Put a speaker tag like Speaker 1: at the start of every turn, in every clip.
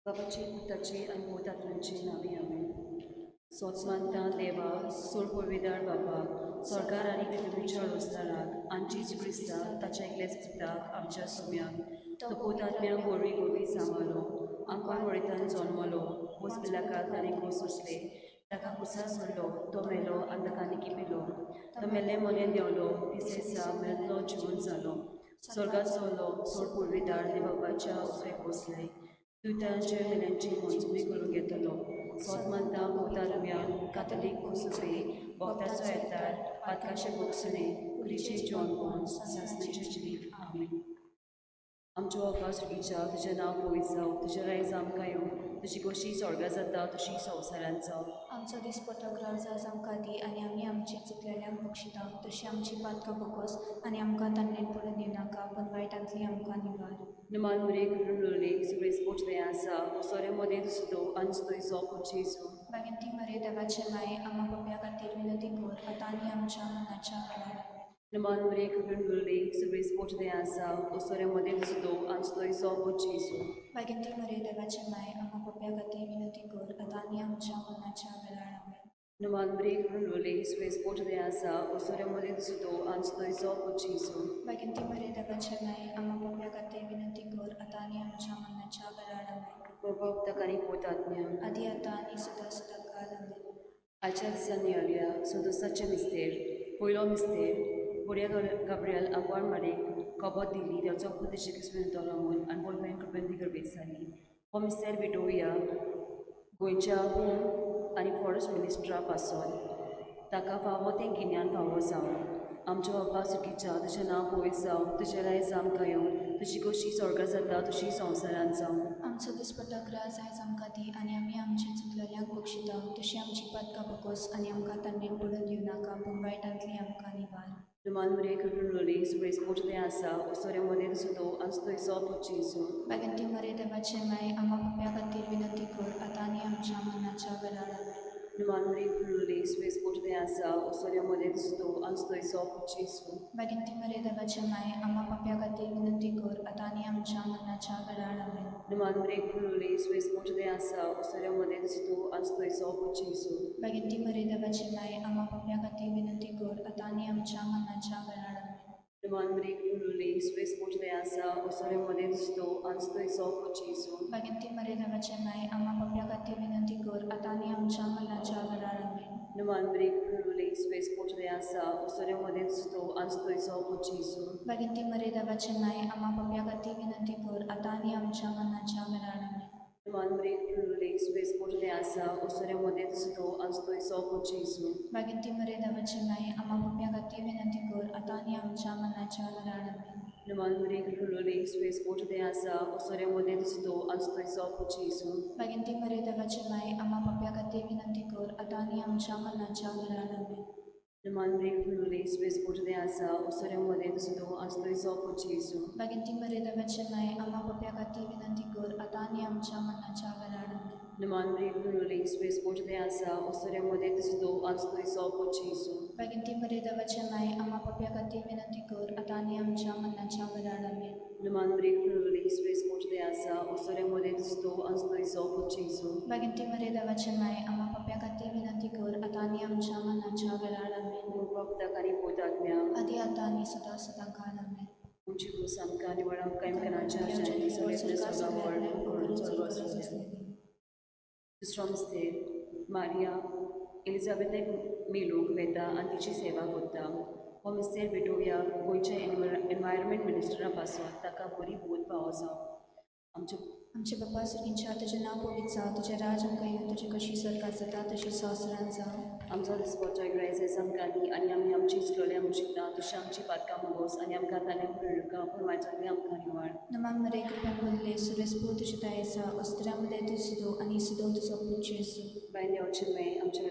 Speaker 1: बाबाची, पुताची आनी पवित्र नांवी, आमेन. सोत मानता देवा, सोड पविदार बाबा, सरकार आनी पृथ्वीच्या रोस्ताराक आनी जेजू क्रिस्ताक, ताच्या एकल्याच पुताक, आमच्या सुम्याक, तो पोतात्म्या गोरवी गोरवी सांबालो, आंकवार वळितान जल्मलो, पोस पिलाकाल ताणें खोस सोंसले, ताका कुसा सोडलो, तो मेलो आनी ताका निकिपिलो, तो मेल्ले मोनेन देंवलो, तिसरे दिसा मेल्लो जिवन जालो, स्वर्गात चल्लो, सोड पुर्विदार देव बाबाच्या उजवेक बसले, दुयतांचे मेल्यांची मंजुरी करूंक येतलो. सोत मानता पोतात्म्या, कातलीक कोसुपे, भक्ताचो येतार, पातकाचे बोगसणे, कुरीचे जिवनपण, सासणेचें जिवीत. आमेन. आमच्या बापा सुगीच्या, तुजें नांव पवित्र जावं, तुजें रायज आमकां येवं, तुजी गोशी स्वर्गा जाता तशी संवसारांत जावं.
Speaker 2: आमचो दिसपटो ग्रास आज आमकां दी आनी आमी आमची चुकलेल्यांक बक्षिता तशी आमची पातकां बगोस आनी आमकां तान्नेन पडून दिवनाका, पूण वायटांतली आमकां निवार.
Speaker 1: नमान मरे, कृपा सुरेश पोचले आसा, सोरे मदें तुजो आनी तुजो जेजू.
Speaker 2: बागेंती मरे, देवाचे माये, आमा पप्या खातीर विनंती कर, आतां आनी आमच्या मरणाच्या वेळार.
Speaker 1: नमान मरे, कृपा सुरेश पोचले आसा, सोरे मदें तुजो आनी तुजो जेजू.
Speaker 2: बागेंती मरे, देवाचे माये, आमा पप्या खातीर विनंती कर, आतां आनी आमच्या मरणाच्या वेळार. आमेन.
Speaker 1: नमान मरे, कृपा सुरेश पोचले आसा, सोरे मदें तुजो आनी तुजो जेजू.
Speaker 2: बागेंती मरे, देवाचे माये, आमा पप्या खातीर विनंती कर, आतां आनी आमच्या मरणाच्या वेळार. आमेन.
Speaker 1: बाबा, ताका पोतात्म्या.
Speaker 2: आदी आतां आनी सदां सदां काल. आमेन.
Speaker 1: आयच्या दिसा नियाळया संतोसाचे मिस्तेर. पयलो मिस्तेर, बोडिया गाब्रियल आंकवार मारीक खबर दिली देवचो पूत जेजू क्रिस्त मेळटलो म्हूण आनी बोलमेन कृपेन ती गर्भेत जाली. हो मिस्तेर भेटोवया गोंयच्या होम आनी फॉरेस्ट मिनिस्ट्रा पासून, ताका फावो तें गिन्यान फावो जावं. आमच्या बाबा सुखीच्या, तुजें नांव पवित्र जावं, तुजें रायज आमकां येवं, तुजी गोशी स्वर्गात जाता तशी संवसारांत जावं.
Speaker 2: आमचो दिसपटो ग्रास आयज आमकां दी आनी आमी आमचे चुकलेल्यांक बक्षिता तशी आमची पातकां बगोस आनी आमकां तान्नेन पडून दिवनाका, पूण वायटांतली आमकां निवार.
Speaker 1: नमान मरे, कृपा सुरेश पोचले आसा, सोरे मदें तुजो आनी तुजो जेजू.
Speaker 2: बागेंती मरे, देवाचे माये, आमा पप्या खातीर विनंती कर, आतां आनी आमच्या मरणाच्या वेळार. आमेन.
Speaker 1: नमान मरे, कृपा सुरेश पोचले आसा, सोरे मदें तुजो आनी तुजो जेजू.
Speaker 2: बागेंती मरे, देवाचे माये, आमा पप्या खातीर विनंती कर, आतां आनी आमच्या मरणाच्या वेळार. आमेन.
Speaker 1: नमान मरे, कृपा सुरेश पोचले आसा, सोरे मदें तुजो आनी तुजो जेजू.
Speaker 2: बागेंती मरे, देवाचे माये, आमा पप्या खातीर विनंती कर, आतां आनी आमच्या मरणाच्या वेळार. आमेन.
Speaker 1: नमान मरे, कृपा सुरेश पोचले आसा, सोरे मदें तुजो आनी तुजो जेजू.
Speaker 2: बागेंती मरे, देवाचे माये, आमा पप्या खातीर विनंती कर, आतां आनी आमच्या मरणाच्या वेळार. आमेन.
Speaker 1: नमान मरे, कृपा सुरेश पोचले आसा, सोरे मदें तुजो आनी तुजो जेजू.
Speaker 2: बागेंती मरे, देवाचे माये, आमा पप्या खातीर विनंती कर, आतां आनी आमच्या मरणाच्या वेळार. आमेन.
Speaker 1: नमान मरे, कृपा सुरेश पोचले आसा, सोरे मदें तुजो आनी तुजो जेजू.
Speaker 2: बागेंती मरे, देवाचे माये, आमा पप्या खातीर विनंती कर, आतां आनी आमच्या मरणाच्या वेळार. आमेन.
Speaker 1: नमान मरे, कृपा सुरेश पोचले आसा, सोरे मदें तुजो आनी तुजो जेजू.
Speaker 2: बागेंती मरे, देवाचे माये, आमा पप्या खातीर विनंती कर, आतां आनी आमच्या मरणाच्या वेळार. आमेन.
Speaker 1: नमान मरे, कृपा सुरेश पोचले आसा, सोरे मदें तुजो आनी तुजो जेजू.
Speaker 2: बागेंती मरे, देवाचे माये, आमा पप्या खातीर विनंती कर, आतां आनी आमच्या मरणाच्या वेळार. आमेन.
Speaker 1: नमान मरे, कृपा सुरेश पोचले आसा, सोरे मदें तुजो आनी तुजो जेजू.
Speaker 2: बागेंती मरे, देवाचे माये, आमा पप्या खातीर विनंती कर, आतां आनी आमच्या मरणाच्या वेळार. आमेन.
Speaker 1: नमान मरे, कृपा सुरेश पोचले आसा, सोरे मदें तुजो आनी तुजो जेजू.
Speaker 2: बागेंती मरे, देवाचे माये, आमा पप्या खातीर विनंती कर, आतां आनी आमच्या मरणाच्या वेळार. आमेन.
Speaker 1: भक्ताक आनी पोतात्म्या.
Speaker 2: आदी आतां आनी सदां सदां काल. आमेन.
Speaker 1: आमची भूस आमकां निवळ आमकां इमकनाच्या सगळ्यांनी करून चलू. दुसरो मिस्तेर, मारिया एलिझाबेथेक मेलोवंक वेता आनी तिची सेवा करता. हो मिस्तेर भेटोवया गोंयच्या एनवायरमेंट मिनिस्टरा पासून, ताका बरी बोध फावो जावं. आमच्या
Speaker 2: आमचे बापा सुगींच्या, तुजें नांव पवित्र जावं, तुजें राज आमकां येवं, तुजें कशी सरकार जाता तशी संवसारांत जावं.
Speaker 1: आमचो दिसपटो ग्रायस आमकां दी आनी आमी आमची चुकलेल्या मुशिकता तशी आमची पातकां मगोस आनी आमकां ताणें प्रेरणा, पूण वायटांतली आमकां निवाळ.
Speaker 2: नमान मरे, कृपेन भरले, सुरेसपूर तुजें दया आसा, अस्त्र्या मदें तूं सुदो आनी सुदो तुजो पूत जेजू.
Speaker 1: बाय देवाचे माय, आमच्या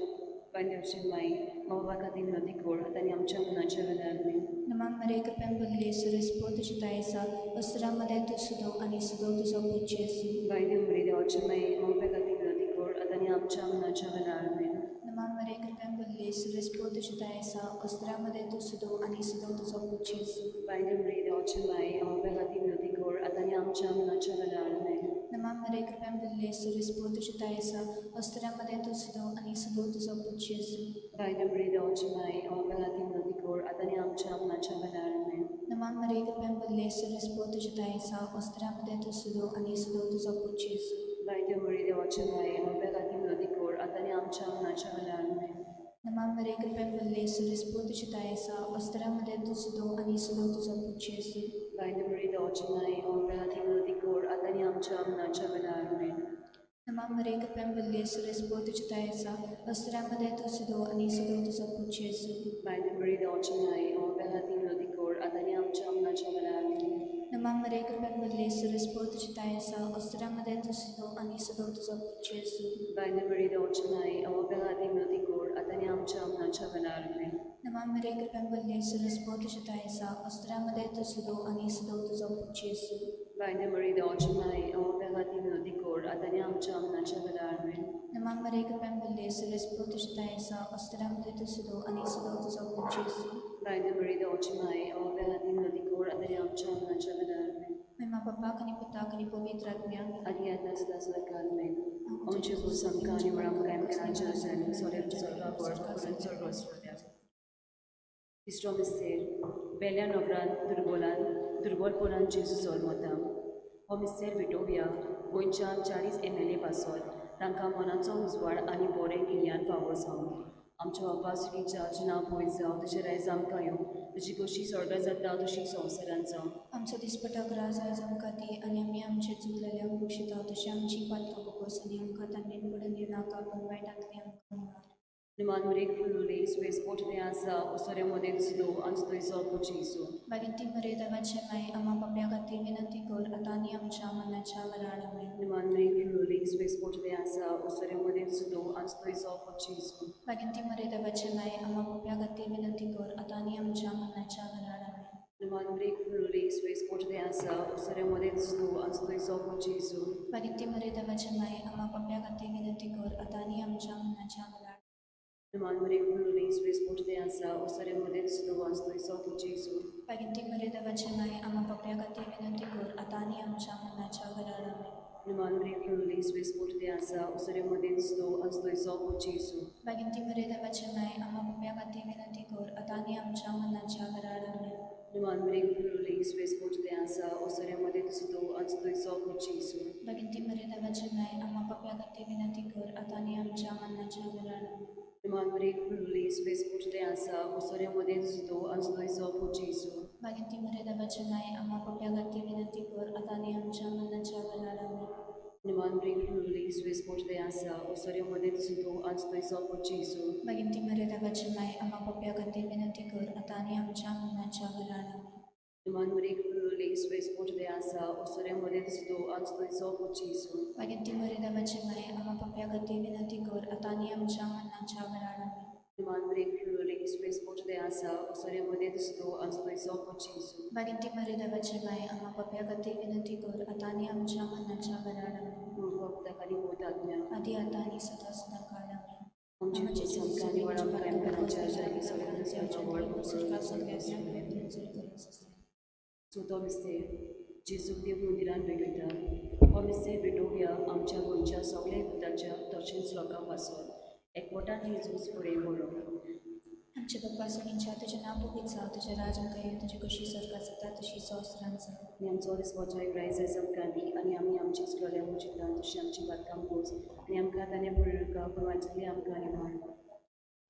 Speaker 1: बाय देवाचे माय, मा बाबा खातीर विनंती कर, आतां आनी आमच्या मनाच्या वेळार. आमेन.
Speaker 2: नमान मरे, कृपेन भरले, सुरेसपूर तुजें दया आसा, अस्त्र्या मदें तूं सुदो आनी सुदो तुजो पूत जेजू.
Speaker 1: बाय देव मरे, देवाचे माय, मा बाबा खातीर विनंती कर, आतां आनी आमच्या मनाच्या वेळार. आमेन.
Speaker 2: नमान मरे, कृपेन भरले, सुरेसपूर तुजें दया आसा, अस्त्र्या मदें तूं सुदो आनी सुदो तुजो पूत जेजू.
Speaker 1: बाय देव मरे, देवाचे माय, मा बाबा खातीर विनंती कर, आतां आनी आमच्या मनाच्या वेळार. आमेन.
Speaker 2: नमाम मरे कृपेन भरले सुरेस तुझे तायसा अस्तुऱ्यामध्ये तूं सुदो आनी सुदो तुजो पूत जेजू.
Speaker 1: बायले बरी देवाची माई, आमच्या खातीर विनवती कर आतां आनी आमच्या मरणाच्या वेळार. आमेन.
Speaker 2: नमाम मरे कृपेन भरले सुरेस तुझे तायसा अस्तुऱ्यामध्ये तूं सुदो आनी सुदो तुजो पूत जेजू.
Speaker 1: बायले बरी देवाची माई, आमच्या खातीर विनवती कर आतां आनी आमच्या मरणाच्या वेळार. आमेन.
Speaker 2: नमाम मरे कृपेन भरले सुरेस तुझे तायसा अस्तुऱ्यामध्ये तूं सुदो आनी सुदो तुजो पूत जेजू.
Speaker 1: बायले बरी देवाची माई, आमच्या खातीर विनवती कर आतां आनी आमच्या मरणाच्या वेळार. आमेन.
Speaker 2: नमाम मरे कृपेन भरले सुरेस तुझे तायसा अस्तुऱ्यामध्ये तूं सुदो आनी सुदो तुजो पूत जेजू.
Speaker 1: बायले बरी देवाची माई, आमच्या खातीर विनवती कर आतां आनी आमच्या मरणाच्या वेळार. आमेन.
Speaker 2: नमाम मरे कृपेन भरले सुरेस तुझे तायसा अस्तुऱ्यामध्ये तूं सुदो आनी सुदो तुजो पूत जेजू.
Speaker 1: बायले बरी देवाची माई, आमच्या खातीर विनवती कर आतां आनी आमच्या मरणाच्या वेळार. आमेन.
Speaker 2: नमाम मरे कृपेन भरले सुरेस तुझे तायसा अस्तुऱ्यामध्ये तूं सुदो आनी सुदो तुजो पूत जेजू.
Speaker 1: बायले बरी देवाची माई, आमच्या खातीर विनवती कर आतां आनी आमच्या मरणाच्या वेळार. आमेन.
Speaker 2: नमाम मरे कृपेन भरले सुरेस तुझे तायसा अस्तुऱ्यामध्ये तूं सुदो आनी सुदो तुजो पूत जेजू.
Speaker 1: बायले बरी देवाची माई, आमच्या खातीर विनवती कर आतां आनी आमच्या मरणाच्या वेळार. आमेन.
Speaker 2: महिमा बापाक आनी पुताक आनी पवित्र आत्म्याक.
Speaker 1: आनी आतां सदां सदां काल. आमेन. आमचे भोस आमकां आनी वळ आमकां आमकां जायना सोऱ्यान स्वर्गा वळ करून स्वर्ग वचूं. तिसरो मिस्तेर. बेल्या नगरान दुर्बोलान दुर्बोलपणान जेजू जल्मता. हो मिस्तेर भेटोवया गोंयच्या 40 MLA पासत तांकां मनाचो उजवाड आनी बरें गिन्यान फावो जावं. आमच्या बापा सुखीच्या तुजें नांव पयस जावं, तुजें रायज आमकां येवं, तुजी कशी स्वर्गात जाता तशी संवसारांत जावं.
Speaker 2: आमचो दिसपटो ग्रास आयज आमकां दी आनी आमी आमचे चुकलेल्यांक बक्षिता तशें आमची पातकां बोगस आनी आमकां तांणी पडून दिवनाका पूण वायटांतली आमकां निवार.
Speaker 1: निमान मरेक फुलुली सुवेस पोट दे आसा ओसरे मदें सुदो आनी तुजो पूत जेजू.
Speaker 2: बागिंती मरे देवाचे माय, आमा पापया खातीर विनंती कर आतां आनी आमच्या मरणाच्या वेळार. आमेन.
Speaker 1: निमान मरेक फुलुली सुवेस पोट दे आसा ओसरे मदें सुदो आनी तुजो पूत जेजू.
Speaker 2: बागिंती मरे देवाचे माय, आमा पापया खातीर विनंती कर आतां आनी आमच्या मरणाच्या वेळार. आमेन.
Speaker 1: निमान मरेक फुलुली सुवेस पोट दे आसा ओसरे मदें सुदो आनी तुजो पूत जेजू.
Speaker 2: बागिंती मरे देवाचे माय, आमा पापया खातीर विनंती कर आतां आनी आमच्या मरणाच्या वेळार.
Speaker 1: निमान मरेक फुलुली सुवेस पोट दे आसा ओसरे मदें सुदो आनी तुजो पूत जेजू.
Speaker 2: बागिंती मरे देवाचे माय, आमा पापया खातीर विनंती कर आतां आनी आमच्या मरणाच्या वेळार. आमेन.
Speaker 1: निमान मरेक फुलुली सुवेस पोट दे आसा ओसरे मदें सुदो आनी तुजो पूत जेजू.
Speaker 2: बागिंती मरे देवाचे माय, आमा पापया खातीर विनंती कर आतां आनी आमच्या मरणाच्या वेळार. आमेन.
Speaker 1: निमान मरेक फुलुली सुवेस पोट दे आसा ओसरे मदें सुदो आनी तुजो पूत जेजू.
Speaker 2: बागिंती मरे देवाचे माय, आमा पापया खातीर विनंती कर आतां आनी आमच्या मरणाच्या वेळार. आमेन.
Speaker 1: निमान मरेक फुलुली सुवेस पोट दे आसा ओसरे मदें सुदो आनी तुजो पूत जेजू.
Speaker 2: बागिंती मरे देवाचे माय, आमा पापया खातीर विनंती कर आतां आनी आमच्या मरणाच्या वेळार. आमेन.
Speaker 1: निमान मरेक फुलुली सुवेस पोट दे आसा ओसरे मदें सुदो आनी तुजो पूत जेजू.
Speaker 2: बागिंती मरे देवाचे माय, आमा पापया खातीर विनंती कर आतां आनी आमच्या मरणाच्या वेळार. आमेन.
Speaker 1: निमान मरेक फुलुली सुवेस पोट दे आसा ओसरे मदें सुदो आनी तुजो पूत जेजू.
Speaker 2: बागिंती मरे देवाचे माय, आमा पापया खातीर विनंती कर आतां आनी आमच्या मरणाच्या वेळार. आमेन.
Speaker 1: निमान मरेक फुलुली सुवेस पोट दे आसा ओसरे मदें सुदो आनी तुजो पूत जेजू.
Speaker 2: बागिंती मरे देवाचे माय, आमा पापया खातीर विनंती कर आतां आनी आमच्या मरणाच्या वेळार. आमेन.
Speaker 1: पुताक आनी पवित्र आत्म्याक.
Speaker 2: आदी आतां आनी सदां सदां काल. आमेन.
Speaker 1: आमचे भोस आमकां आनी वळ आमकां आमकां चवथो मिस्तेर. जेजूक देव मंदिरान भेटयता. हो मिस्तेर भेटोवया आमच्या गोंयच्या सगळ्या हिताच्या तशेंच लोकां पासत एकवटान ही झूज फुडें व्हरूं.
Speaker 2: आमचे बाप्पा सगळींच्या तुजें नांव पवित्र जावं, तुजें राज आमकां येवं, तुजी कशी स्वर्गात जाता तशी संवसारांत जावं.
Speaker 1: आनी आमचो दिसपाचो रायज आयज आमकां दी आनी आमी आमची चुकलेल्या चिंता तशी आमची बातकाम पोस आनी आमकां ताणें पडूं पूण वाचली आमकां आनी मार.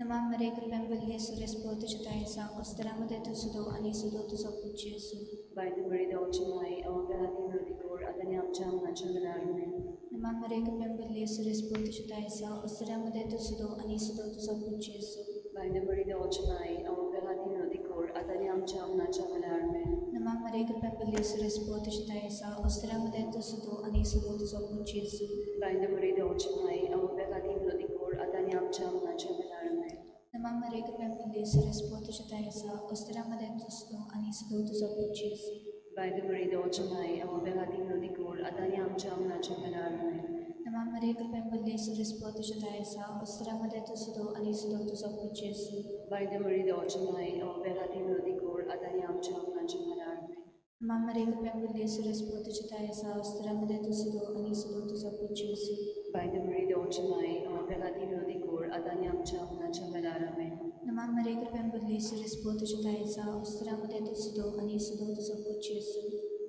Speaker 2: नमाम मरे कृपेन भरले सुरेस प्रभु तुझे तायसा अस्तरामध्ये तू सुदो आनी सुदो तुजो पूत जेजू.
Speaker 1: बायले बरी देवाची माय, आमच्या खातीर विनवती कर आतां आनी आमच्या मरणाच्या वेळार. आमेन.
Speaker 2: नमाम मरे कृपेन भरले सुरेस प्रभु तुझे तायसा अस्तरामध्ये तू सुदो आनी सुदो तुजो पूत जेजू.
Speaker 1: बायले बरी देवाची माय, आमच्या खातीर विनवती कर आतां आनी आमच्या मरणाच्या वेळार. आमेन.
Speaker 2: नमाम मरे कृपेन भरले सुरेस प्रभु तुझे तायसा अस्तरामध्ये तू सुदो आनी सुदो तुजो पूत जेजू.
Speaker 1: बायले बरी देवाची माय, आमच्या खातीर विनवती कर आतां आनी आमच्या मरणाच्या वेळार. आमेन.
Speaker 2: नमाम मरे कृपेन भरले सुरेस प्रभु तुझे तायसा अस्तरामध्ये तू सुदो आनी सुदो तुजो पूत जेजू.
Speaker 1: बायले बरी देवाची माय, आमच्या खातीर विनवती कर आतां आनी आमच्या मरणाच्या वेळार. आमेन.
Speaker 2: नमाम मरे कृपेन भरले सुरेस प्रभु तुझे तायसा अस्तरामध्ये तू सुदो आनी सुदो तुजो पूत जेजू.
Speaker 1: बायले बरी देवाची माय, आमच्या खातीर विनवती कर आतां आनी आमच्या मरणाच्या वेळार. आमेन.
Speaker 2: मामरे कृपेन सुरेस तुझी दया आसा अस्तुऱ्यां तूं सुदो आनी सुदो तुजो पूत जेजू.
Speaker 1: बाय मरी देवाची माय, आपल्या खातीर विनवती कर आतां आनी आमच्या मरणाच्या वेळार. आमेन.
Speaker 2: नमा मरिये, कृपेन भरली, सुरेस तुझी दया आसा अस्तुऱ्यां तूं सुदो आनी सुदो तुजो पूत जेजू.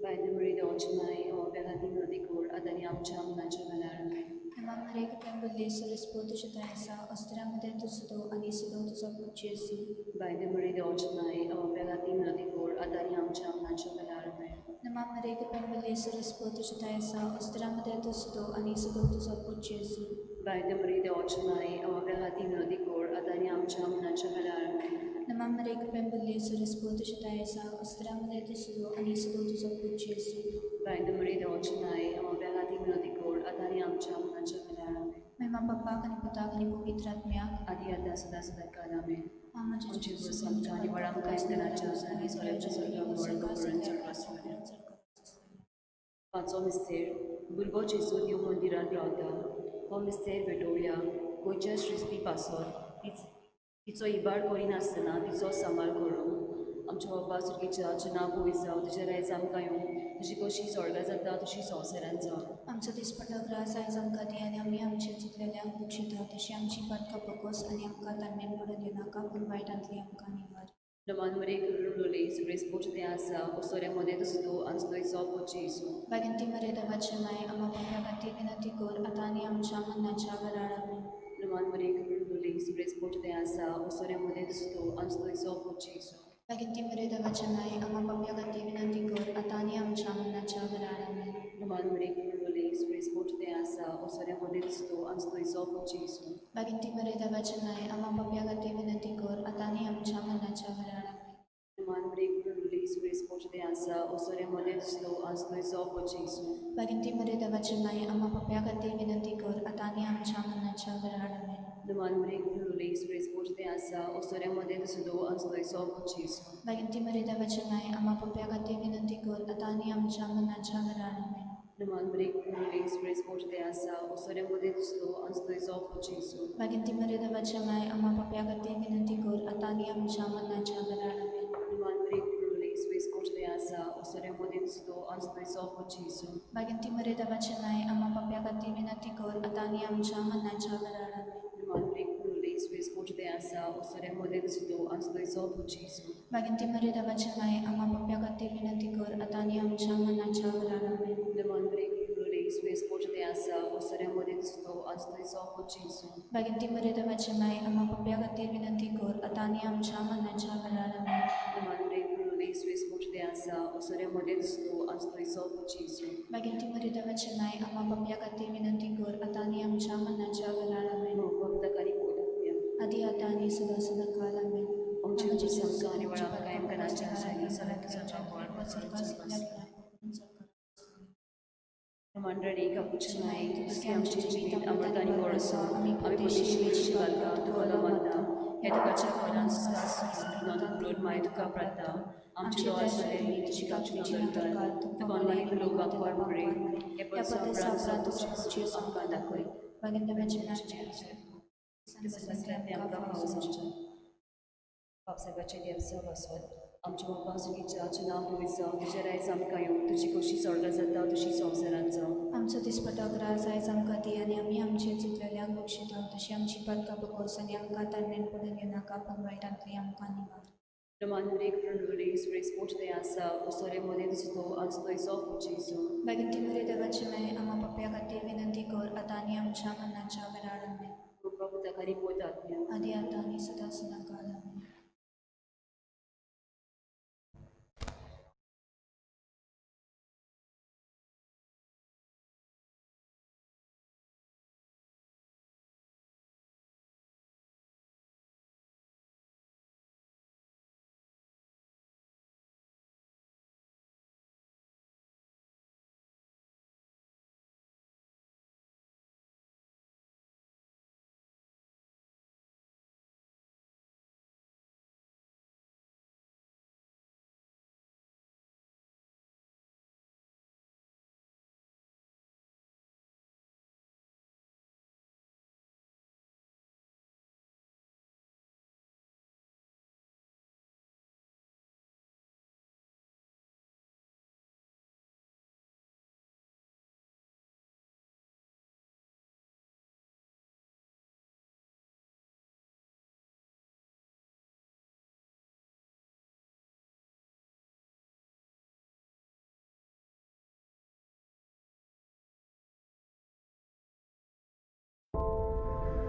Speaker 1: बाय मरी देवाची माय, आपल्या खातीर विनवती कर आतां आनी आमच्या मरणाच्या वेळार. आमेन.
Speaker 2: नमा मरिये, कृपेन भरली, सुरेस तुझी दया आसा अस्तुऱ्यां तूं सुदो आनी सुदो तुजो पूत जेजू.
Speaker 1: बाय मरी देवाची माय, आपल्या खातीर विनवती कर आतां आनी आमच्या मरणाच्या वेळार. आमेन.
Speaker 2: नमा मरिये, कृपेन भरली, सुरेस तुझी दया आसा अस्तुऱ्यां तूं सुदो आनी सुदो तुजो पूत जेजू.
Speaker 1: बाय मरी देवाची माय, आपल्या खातीर विनवती कर आतां आनी आमच्या मरणाच्या वेळार. आमेन.
Speaker 2: नमा मरिये, कृपेन भरली, सुरेस तुझी दया आसा अस्तुऱ्यां तूं सुदो आनी सुदो तुजो पूत जेजू.
Speaker 1: बाय मरी देवाची माय, आपल्या खातीर विनवती कर आतां आनी आमच्या मरणाच्या वेळार. आमेन.
Speaker 2: महिमा बापाक आनी पुताक आनी पवित्र आत्म्याक,
Speaker 1: आदी आतां सदां सदां काल. आमेन.
Speaker 2: आमच्या
Speaker 1: आमची भरस आमकां आनी वडां आमकां आनी सोऱ्याच्या स्वर्गाक व्हड करून चडपाक. पांचवो मिस्तेर, भुरगो जेजू देव मंदिरान रावता. हो मिस्तेर भेटोवया. गोंयच्या सृश्टी पासत तिचो इबाड करिनासतना तिचो सांबाळ करूंक आमच्या बाबा सुर्गेच्या नांव पवित्र जावं, तुजें रायज आमकां येवं, तुजी कशी स्वर्गां जाता तशी संवसारांत जावं.
Speaker 2: आमचो दिसपट्टो ग्रास आयज आमकां दी आनी आमी आमचे चुकलेल्यांक बक्षिता तशी आमची पातकां बकोस आनी आमकां तान्नेन पडून दिवनाका, पूण वायटांतली आमकां निवार.
Speaker 1: नमान मरे करून सगळे स्पोट तें आसा ओसोऱ्या मदें तसो आनी थंय जेजू.
Speaker 2: बागेंती मरे देवाचे माय, आमा पापा खातीर विनंती कर आतां आनी आमच्या मरणाच्या वेळार. आमेन.
Speaker 1: नमान मरे करून सगळे स्पोट तें आसा ओसोऱ्या मदें तसो आनी थंय जेजू.
Speaker 2: बागेंती मरे देवाचे माय, आमा पापा खातीर विनंती कर आतां आनी आमच्या मरणाच्या वेळार. आमेन.
Speaker 1: नमान मरे करून सगळे स्पोट तें आसा ओसोऱ्या मदें तसो आनी थंय जेजू.
Speaker 2: बागेंती मरे देवाचे माय, आमा पापा खातीर विनंती कर आतां आनी आमच्या मरणाच्या वेळार. आमेन.
Speaker 1: नमान मरे करून सगळे स्पोट तें आसा ओसोऱ्या मदें तसो आनी थंय जेजू.
Speaker 2: बागेंती मरे देवाचे माय, आमा पापा खातीर विनंती कर आतां आनी आमच्या मरणाच्या वेळार. आमेन.
Speaker 1: नमान मरे करून सगळे स्पोट तें आसा ओसोऱ्या मदें तसो आनी थंय जेजू.
Speaker 2: बागेंती मरे देवाचे माय, आमा पापा खातीर विनंती कर आतां आनी आमच्या मरणाच्या वेळार. आमेन.
Speaker 1: नमान मरे करून सगळे स्पोट तें आसा ओसोऱ्या मदें तसो आनी थंय जेजू.
Speaker 2: बागेंती मरे देवाचे माय, आमा पापा खातीर विनंती कर आतां आनी आमच्या मरणाच्या वेळार. आमेन.
Speaker 1: नमान मरे करून सगळे स्पोट तें आसा ओसोऱ्या मदें तसो आनी थंय जेजू.
Speaker 2: बागेंती मरे देवाचे माय, आमा पापा खातीर विनंती कर आतां आनी आमच्या मरणाच्या वेळार. आमेन.
Speaker 1: नमान मरे करून सगळे स्पोट तें आसा ओसोऱ्या मदें तसो आनी थंय जेजू.
Speaker 2: बागेंती मरे देवाचे माय, आमा पापा खातीर विनंती कर आतां आनी आमच्या मरणाच्या वेळार. आमेन.
Speaker 1: नमान मरे करून सगळे स्पोट तें आसा ओसोऱ्या मदें तसो आनी थंय जेजू.
Speaker 2: बागेंती मरे देवाचे माय, आमा पापा खातीर विनंती कर आतां आनी आमच्या मरणाच्या वेळार. आमेन.
Speaker 1: नमान मरे करून सगळे स्पोट तें आसा ओसोऱ्या मदें तसो आनी थंय जेजू.
Speaker 2: बागेंती मरे देवाचे माय, आमा पापा खातीर विनंती कर आतां आनी आमच्या मरणाच्या वेळार. आमेन.
Speaker 1: भक्ताक आनी पोटाक
Speaker 2: आदी आतां आनी सदां सदां काल. आमेन.
Speaker 1: आमचे आमकां आनी वळां कायम कराच्या आनी मंडळी कापूची माय, तुझे आमचे जिवीत अमृत आनी गोड आसा. आमी परदेशी वेची बालकां तुका मानता. हे तुकाच्या खोलान करून माय तुका प्रार्थना. आमचे दोळ आसले तुजी कापची नदर घाल. तुका अनवाणी लोकांक वर मरे हे पदसा तुझे आमकां दाखय. आमकां फावो जावचें. बापसाहेबाचे देवसा बसत आमच्या बाबा सुगीच्या नांव पवित्र जावं, तुजें रायज आमकां येवं, तुजी कशी स्वर्गां जाता तशी संवसारांत जावं.
Speaker 2: आमचो दिसपट्टो ग्रास आयज आमकां दी आनी आमी आमचे चुकलेल्यांक बक्षिता तशी आमची पातकां बकोस आनी आमकां तान्नेन पडून दिवनाका, पूण वायटांतली आमकां निवार.
Speaker 1: नमान मरे करून सगळे स्पोट तें आसा ओसोरे मदें तसो आनी थंय जेजू.
Speaker 2: बागेंती मरे देवाचे माय, आमा पापया खातीर विनंती कर आतां आनी आमच्या मरणाच्या वेळार. आमेन.
Speaker 1: पुताक आनी पोत आत्म्या
Speaker 2: आदी आतां आनी सदां सदां काल. आमेन.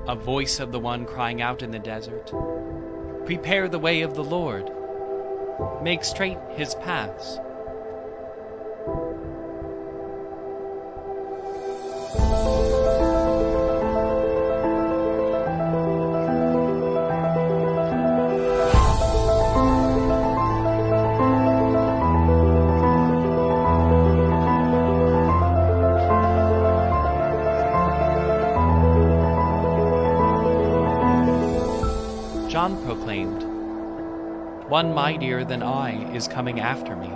Speaker 3: A voice of the one crying out in the desert, "Prepare the way of the Lord, make straight his paths." John proclaimed, "One mightier than I is coming after me.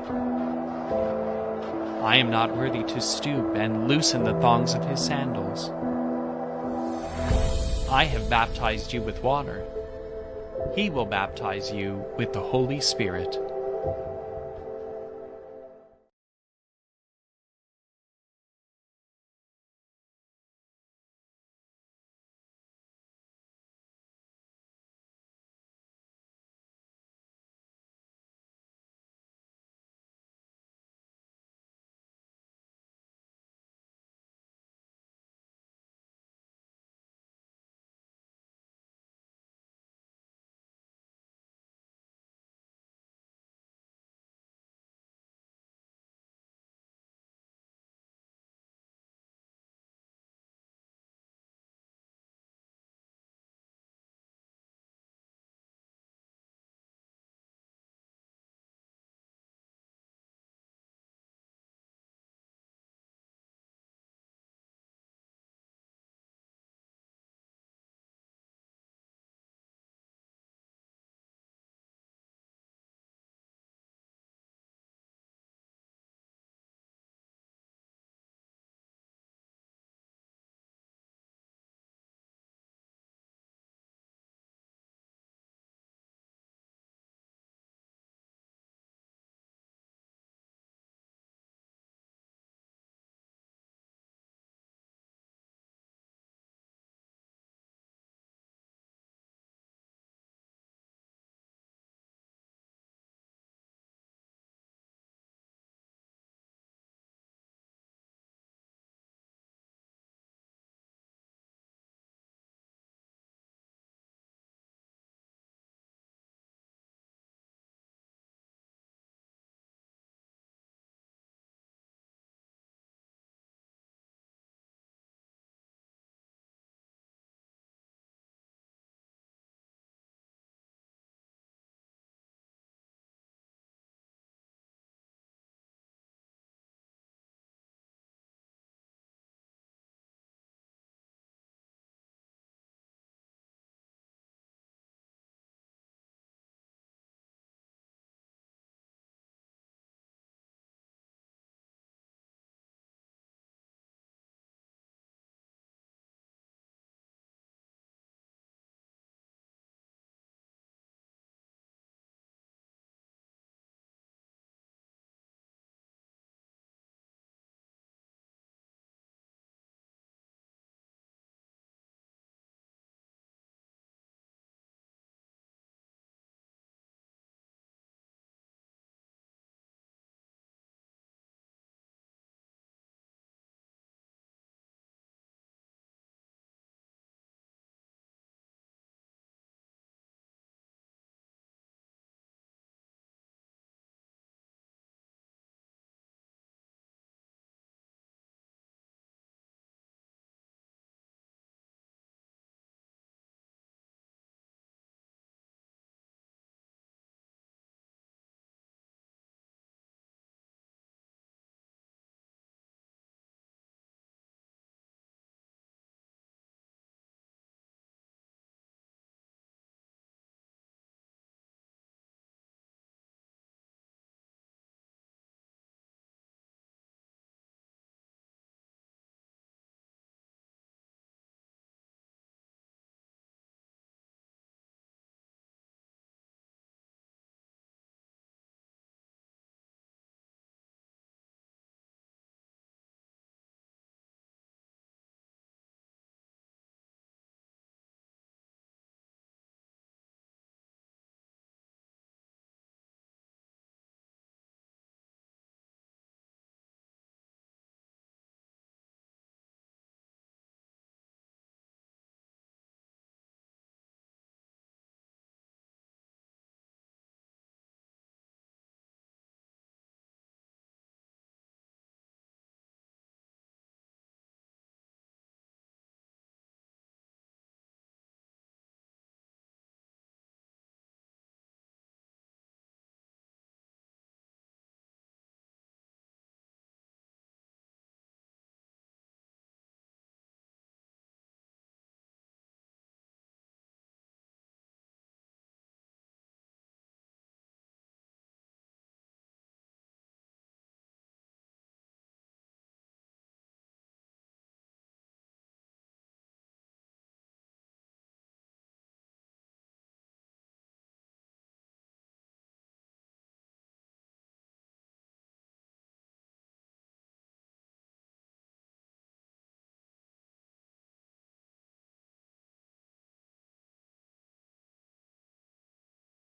Speaker 3: I am not worthy to stoop and loosen the thongs of his sandals. I have baptized you with water. He will baptize you with the Holy Spirit."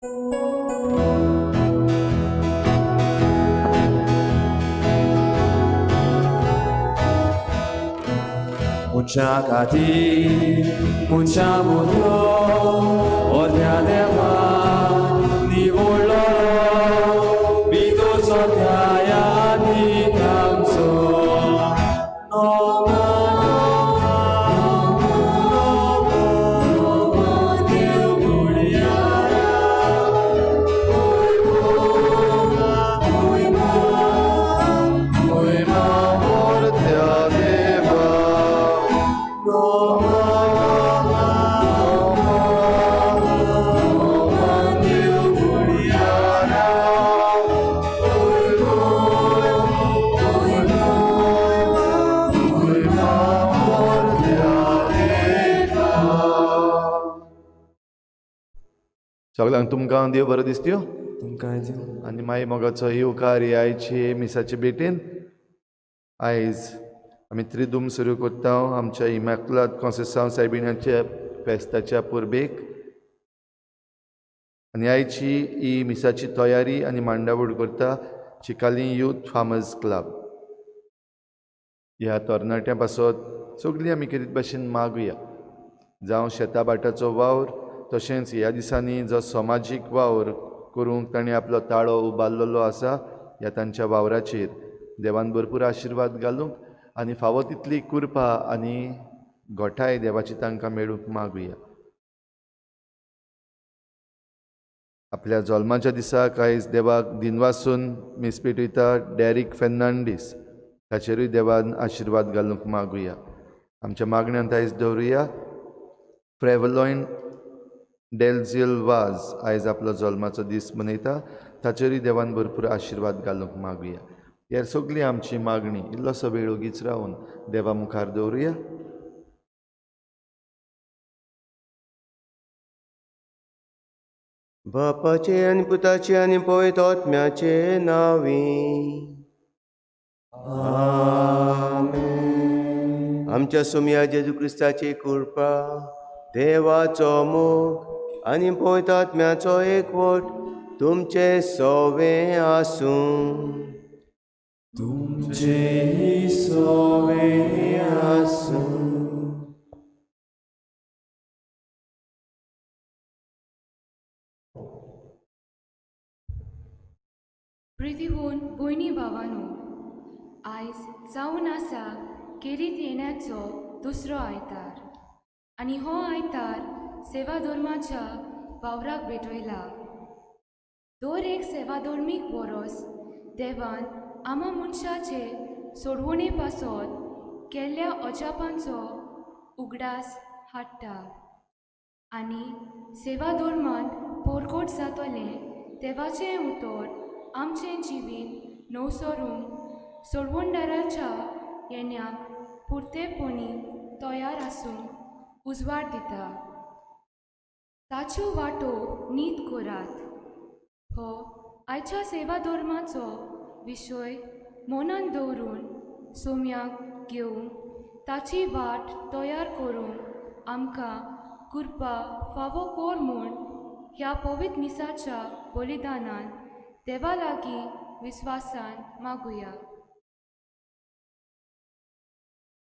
Speaker 4: Mucha खातीर mucha मोतो ओत्या देवा निवडलो बितोचो त्या आमचो
Speaker 5: सगळ्यांक तुमकां देव बरो दिसत्यो
Speaker 4: तुमकां दिवं.
Speaker 5: आनी मागीर मोगाचो येवकार हे आयचे मिसाचे भेटेन. आयज आमी त्रिदूम सुरू करता आमच्या इमॅकुलाद कॉन्सेसांव सायबिण्याच्या फेस्ताच्या पुर्बेक. आनी आयची ही मिसाची तयारी आनी मांडावळ करता चिकाली यूथ फार्मर्स क्लब. ह्या तरणाट्यां पासत सगळीं आमी खेरीत भाशेन मागुया, जावं शेता भाटाचो वावर, तशेंच ह्या दिसांनी जो समाजीक वावर करूंक तांणी आपलो ताळो उबारलेलो आसा, ह्या तांच्या वावराचेर देवान भरपूर आशिर्वाद घालूंक आनी फावो तितली कृपा आनी गोठाय देवाची तांकां मेळूंक मागुया. आपल्या जल्माच्या दिसाक आयज देवाक दिनवासून मीस पेटयता डॅरीक फेर्नांडीस, ताचेरूय देवान आशिर्वाद घालूंक मागुया. आमच्या मागण्यांत आयज दवरुया फ्रेवलॉयन डेल्झियल वाज आयज आपलो जल्माचो दीस मनयता, ताचेरूय देवान भरपूर आशिर्वाद घालूंक मागुया. ह्या सगळी आमची मागणी इल्लोसो वेळ ओगीच रावन देवा मुखार दवरुया.
Speaker 6: बापाचे आनी पुताचे आनी पवित्र आत्म्याचे नांवी आमेन. आमच्या सोमया जेजू क्रिस्ताची कृपा, देवाचो मोग आनी पवित्र आत्म्याचो एकवट तुमचे सोवे आसूं.
Speaker 4: तुमचेही सोवे आसूं.
Speaker 7: प्रितीहून भयणी भावानू, आयज जावन आसा केरीत येण्याचो दुसरो आयतार आनी हो आयतार सेवा धर्माच्या वावराक भेटयला. दर एक सेवा धर्मीक वरोस देवान आमा मनशाचे सोडवणे पासत केल्ल्या अजापांचो उगडास हाडटा आनी सेवा धर्मांत पोरकोट जातलें देवाचें उतर आमचें जिवीत नवसरूंक सोडवणदाराच्या येण्याक पुरतेपणी तयार आसूंक उजवाड दिता. ताच्यो वाटो नीत करात हो आयच्या सेवा धर्माचो विशय मनान दवरून सोम्याक घेवंक ताची वाट तयार करूंक आमकां कृपा फावो कर म्हूण ह्या पवित्र मिसाच्या बलिदानान देवा लागीं विस्वासान मागुया.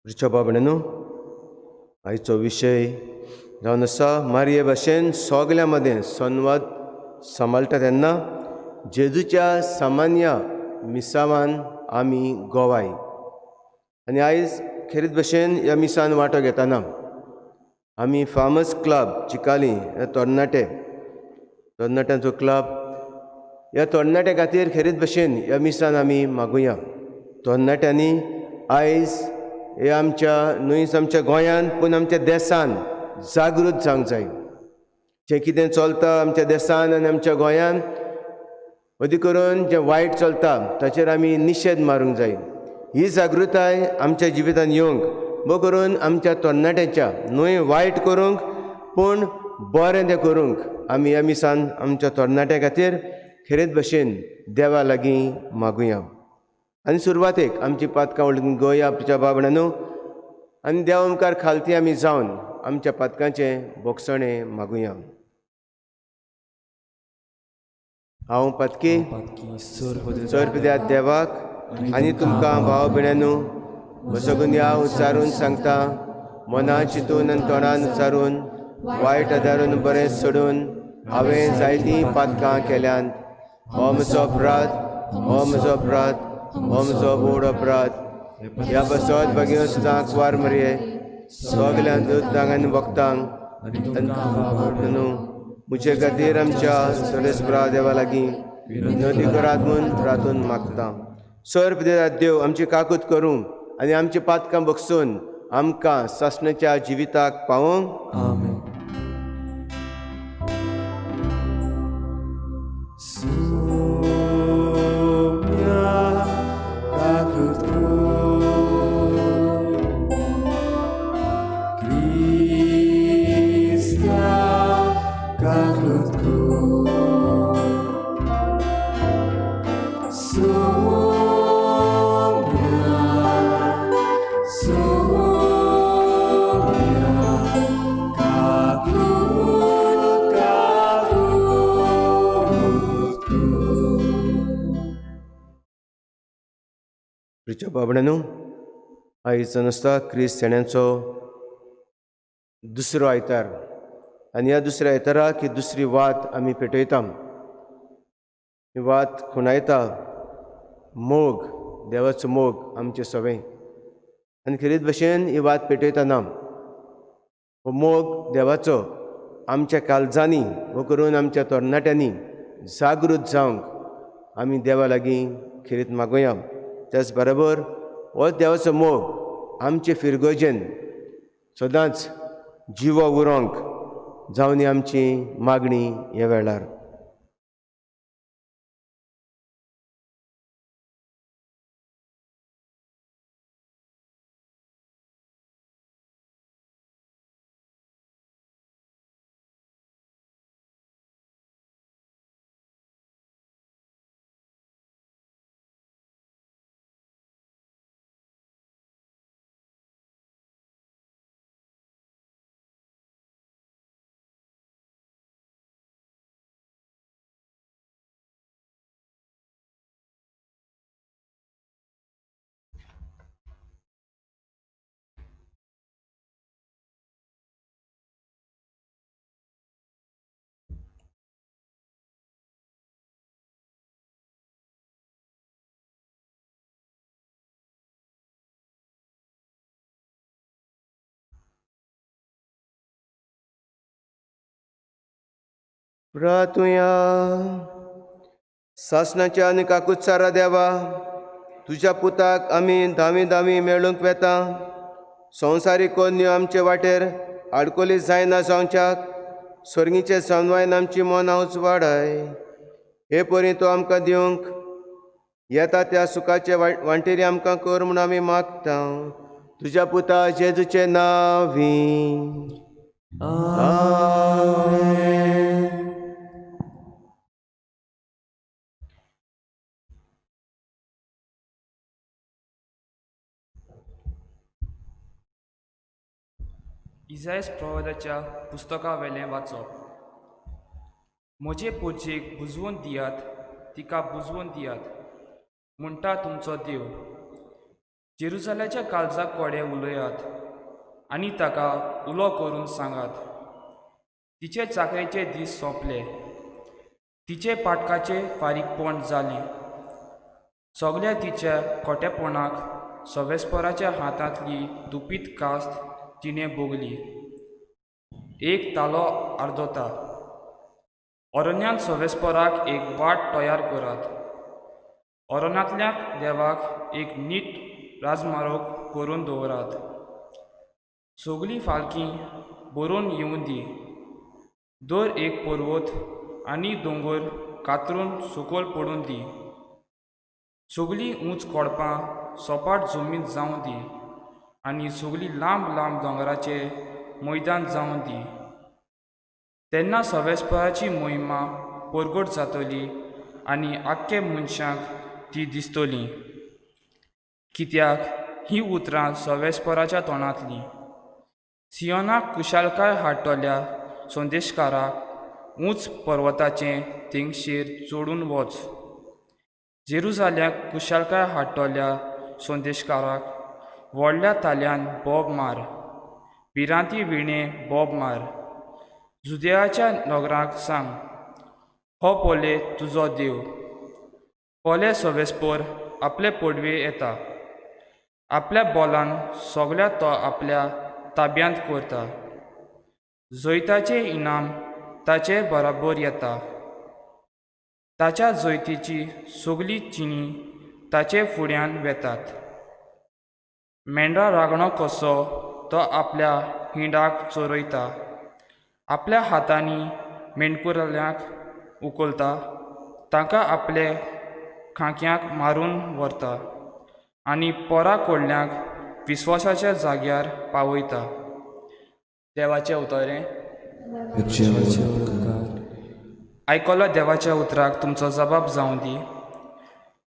Speaker 6: रिचो बाबणेनो, आयचो विशय जावन आसा मारये भाशेन सगल्या मदें संवाद सांबाळटा तेन्ना जेजूच्या सामान्य मिसावान आमी गोवाय. आनी आयज खेरीत भशेन ह्या मिसान वांटो घेतना आमी फार्मर्स क्लब चिकाली हे तरणाट्यांचो क्लब, ह्या तरणाट्या खातीर खेरीत भशेन ह्या मिसान आमी मागुया. तरणाट्यांनी आयज हे आमच्या न्हय आमच्या गोंयांत पूण आमच्या देसान जागृत जावंक जाय. जें कितें चलता आमच्या देसान आनी आमच्या गोंयांत अदी करून जें वायट चलता ताचेर आमी निशेध मारूंक जाय. ही जागृताय आमच्या जिवितांत येवंक बो करून आमच्या तरणाट्यांच्या न्हय वायट करूंक पूण बरें तें करूंक आमी ह्या मिसान आमच्या तरणाट्यां खातीर खेरीत भशेन देवा लागीं मागुया. आनी सुरवातेक आमची पातकां वळखून घेवया आमच्या बाबणांनो आनी देवा मुखार खालती आमी जावन आमच्या पातकांचें भोगसणें मागुया. हांव पातकी चड देवाक आनी तुमकां भाव भयणांनो म्हजो गुन्यांव उच्चारून सांगता, मना चिंतून आनी तोंडान उच्चारून वायट आदारून बरें सोडून हांवें जायतीं पातकां केल्यांत. हो म्हजो अपराध, हो म्हजो अपराध, हो म्हजो व्हड अपराध. ह्या पासत भगिनी सुद्दां कुवार मरये सगळ्या दुतांक आनी भक्तांक न्हू म्हजे खातीर आमच्या सर्वेस्परा देवा लागीं विनवती करात म्हूण प्रार्थून मागता. सर्व देव आमची काकूत करूं आनी आमची पातकां बगसून आमकां सासणाच्या जिविताक पावोवंक.
Speaker 4: आमेन.
Speaker 6: बाबड्यानू, आयज नासता क्रिस्त सेण्याचो दुसरो आयतार आनी ह्या दुसऱ्या आयताराक ही दुसरी वात आमी पेटयता. ही वात खुणायता मोग, देवाचो मोग आमचे सवें. आनी खेरीत भशेन ही वात पेटयतना हो मोग देवाचो आमच्या काळजांनी हो करून आमच्या तरणाट्यांनी जागृत जावंक आमी देवा लागीं खेरीत मागुया. त्याच बरोबर हो देवाचो मोग आमचे फिरगोजेन सदांच जिवो उरोंक जावन आमची मागणी ह्या वेळार. प्रातुया सासणाच्या आनी काकुत्सारा देवा, तुज्या पुताक आमी धावी धावी मेळूंक वेता. संवसारीक कोन्यो आमचे वाटेर आडकोली जायना जावच्याक स्वर्गीचे समवायन आमची मनां उजवाडाय. हे परी तो आमकां दिवंक येता त्या सुखाचे वांटेरी आमकां कर म्हूण आमी मागता. तुज्या पुता जेजूचे नांवी.
Speaker 4: आमेन.
Speaker 8: इजायस प्रवादाच्या पुस्तकावेलें वाचप. म्हजे पोरचेक बुजवून दियात, तिका बुजवून दियात म्हणटा तुमचो देव. जेरुजाल्याच्या काळजाक कोडे उलयात आनी ताका उलो करून सांगात, तिचे चाकरेचे दीस सोंपले, तिचे पाटकाचे फारीकपण जालें. सगल्या तिच्या खोटेपणाक सवेस्पराच्या हातांतली दुपीत कास्त तिणें भोगली. एक तालो आर्दोता. अरण्यांत सवेस्पराक एक वाट तयार करात, अरण्यांतल्या देवाक एक नीट राजमार्ग करून दवरात. सगळीं फालकी भरून येवूं दी, दर एक पर्वत आनी दोंगर कातरून सकयल पडून दी. सगळीं उंच कोडपां सपाट जमीन जावं दी आनी सगळीं लांब लांब दोंगराचे मैदान जावं दी. तेन्ना सवेस्पराची मोहिमा परगट जातली आनी आख्खे मनशांक ती दिसतली. कित्याक हीं उतरां सवेस्पराच्या तोंडांतलीं. सियोनाक कुशालकाय हाडटल्या संदेशकाराक ऊंच पर्वताचे तेंगशेर चडून वच. जेरुजाल्याक कुशालकाय हाडटल्या संदेशकाराक व्हडल्या ताल्यान बोब मार, भिरांती विणें बोब मार. जुदेयाच्या नगराक सांग, हो पोले तुजो देव. पोले सवेस्पोर आपले पडवे येता, आपल्या बोलान सगळ्या तो आपल्या ताब्यांत करता. जैताचें इनाम ताचे बराबर येता, ताच्या जैतीची सगळीं चिनी ताचे फुड्यान वेतात. मेंढरा रागणो कसो तो आपल्या हिंडाक चोरयता, आपल्या हातांनी मेणकुरल्यांक उखलता, तांकां आपले खांक्यांक मारून व्हरता आनी पोरा कोडल्यांक विस्वासाच्या जाग्यार पावयता. देवाचें उतर हें. आयकलो देवाच्या उतराक तुमचो जबाब जावं दी.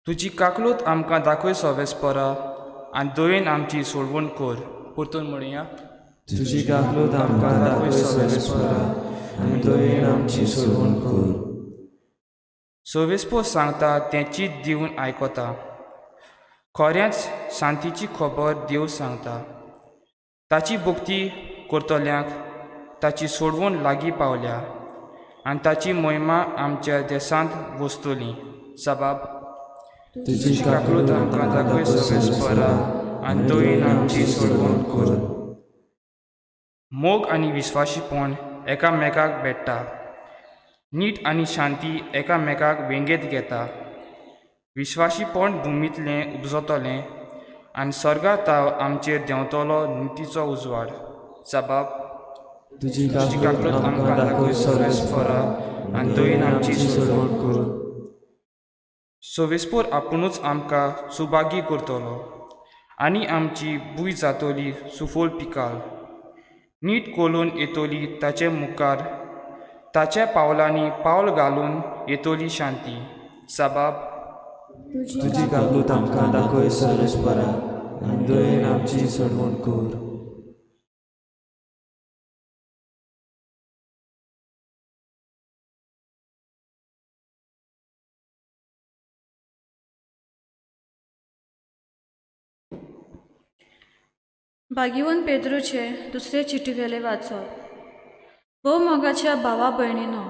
Speaker 8: तुजी काकलूत आमकां दाखय सोवेस्परा आनी दयेन आमची सोडवण कर. परतून म्हणुया,
Speaker 4: तुजी काकलूत आमकां दाखय सोवेस्परा आनी दयेन आमची सोडवण कर.
Speaker 8: सोवेस्पोर सांगता तें चीत दिवन आयकता. खरेंच शांतीची खबर देव सांगता. ताची भक्ती करतल्यांक ताची सोडवण लागीं पावल्या आनी ताची मोहिमा आमच्या देशांत वसतली. जबाब,
Speaker 4: तुजी काकलूत आमकां दाखय सोवेस्परा आनी दयेन आमची सोडवण कर.
Speaker 8: मोग आनी विस्वाशीपण एकामेकाक भेट्टा, नीट आनी शांती एकामेकाक वेंगेत घेता. विश्वाशीपण भुमींतलें उपजतलें आनी स्वर्गार आमचेर देंवतलो नितीचो उजवाड. जबाब,
Speaker 4: तुजी काकलूत आमकां दाखय सोवेस्परा आनी दयेन आमची सोडवण कर.
Speaker 8: सोवेस्पोर आपुणूच आमकां सुभागी करतलो आनी आमची भूंय जातली सुफोल पिकाल. नीट कोलून येतली ताचे मुखार, ताच्या पावलांनी पावल घालून येतली शांती. जबाब,
Speaker 4: तुजी काकलूत आमकां दाखय सोवेस्परा आनी दयेन आमची सोडवण कर.
Speaker 9: बागीवन पेद्रूचे दुसरे चिटीवेले वाचप. भोव मोगाच्या भावा भयणीनो,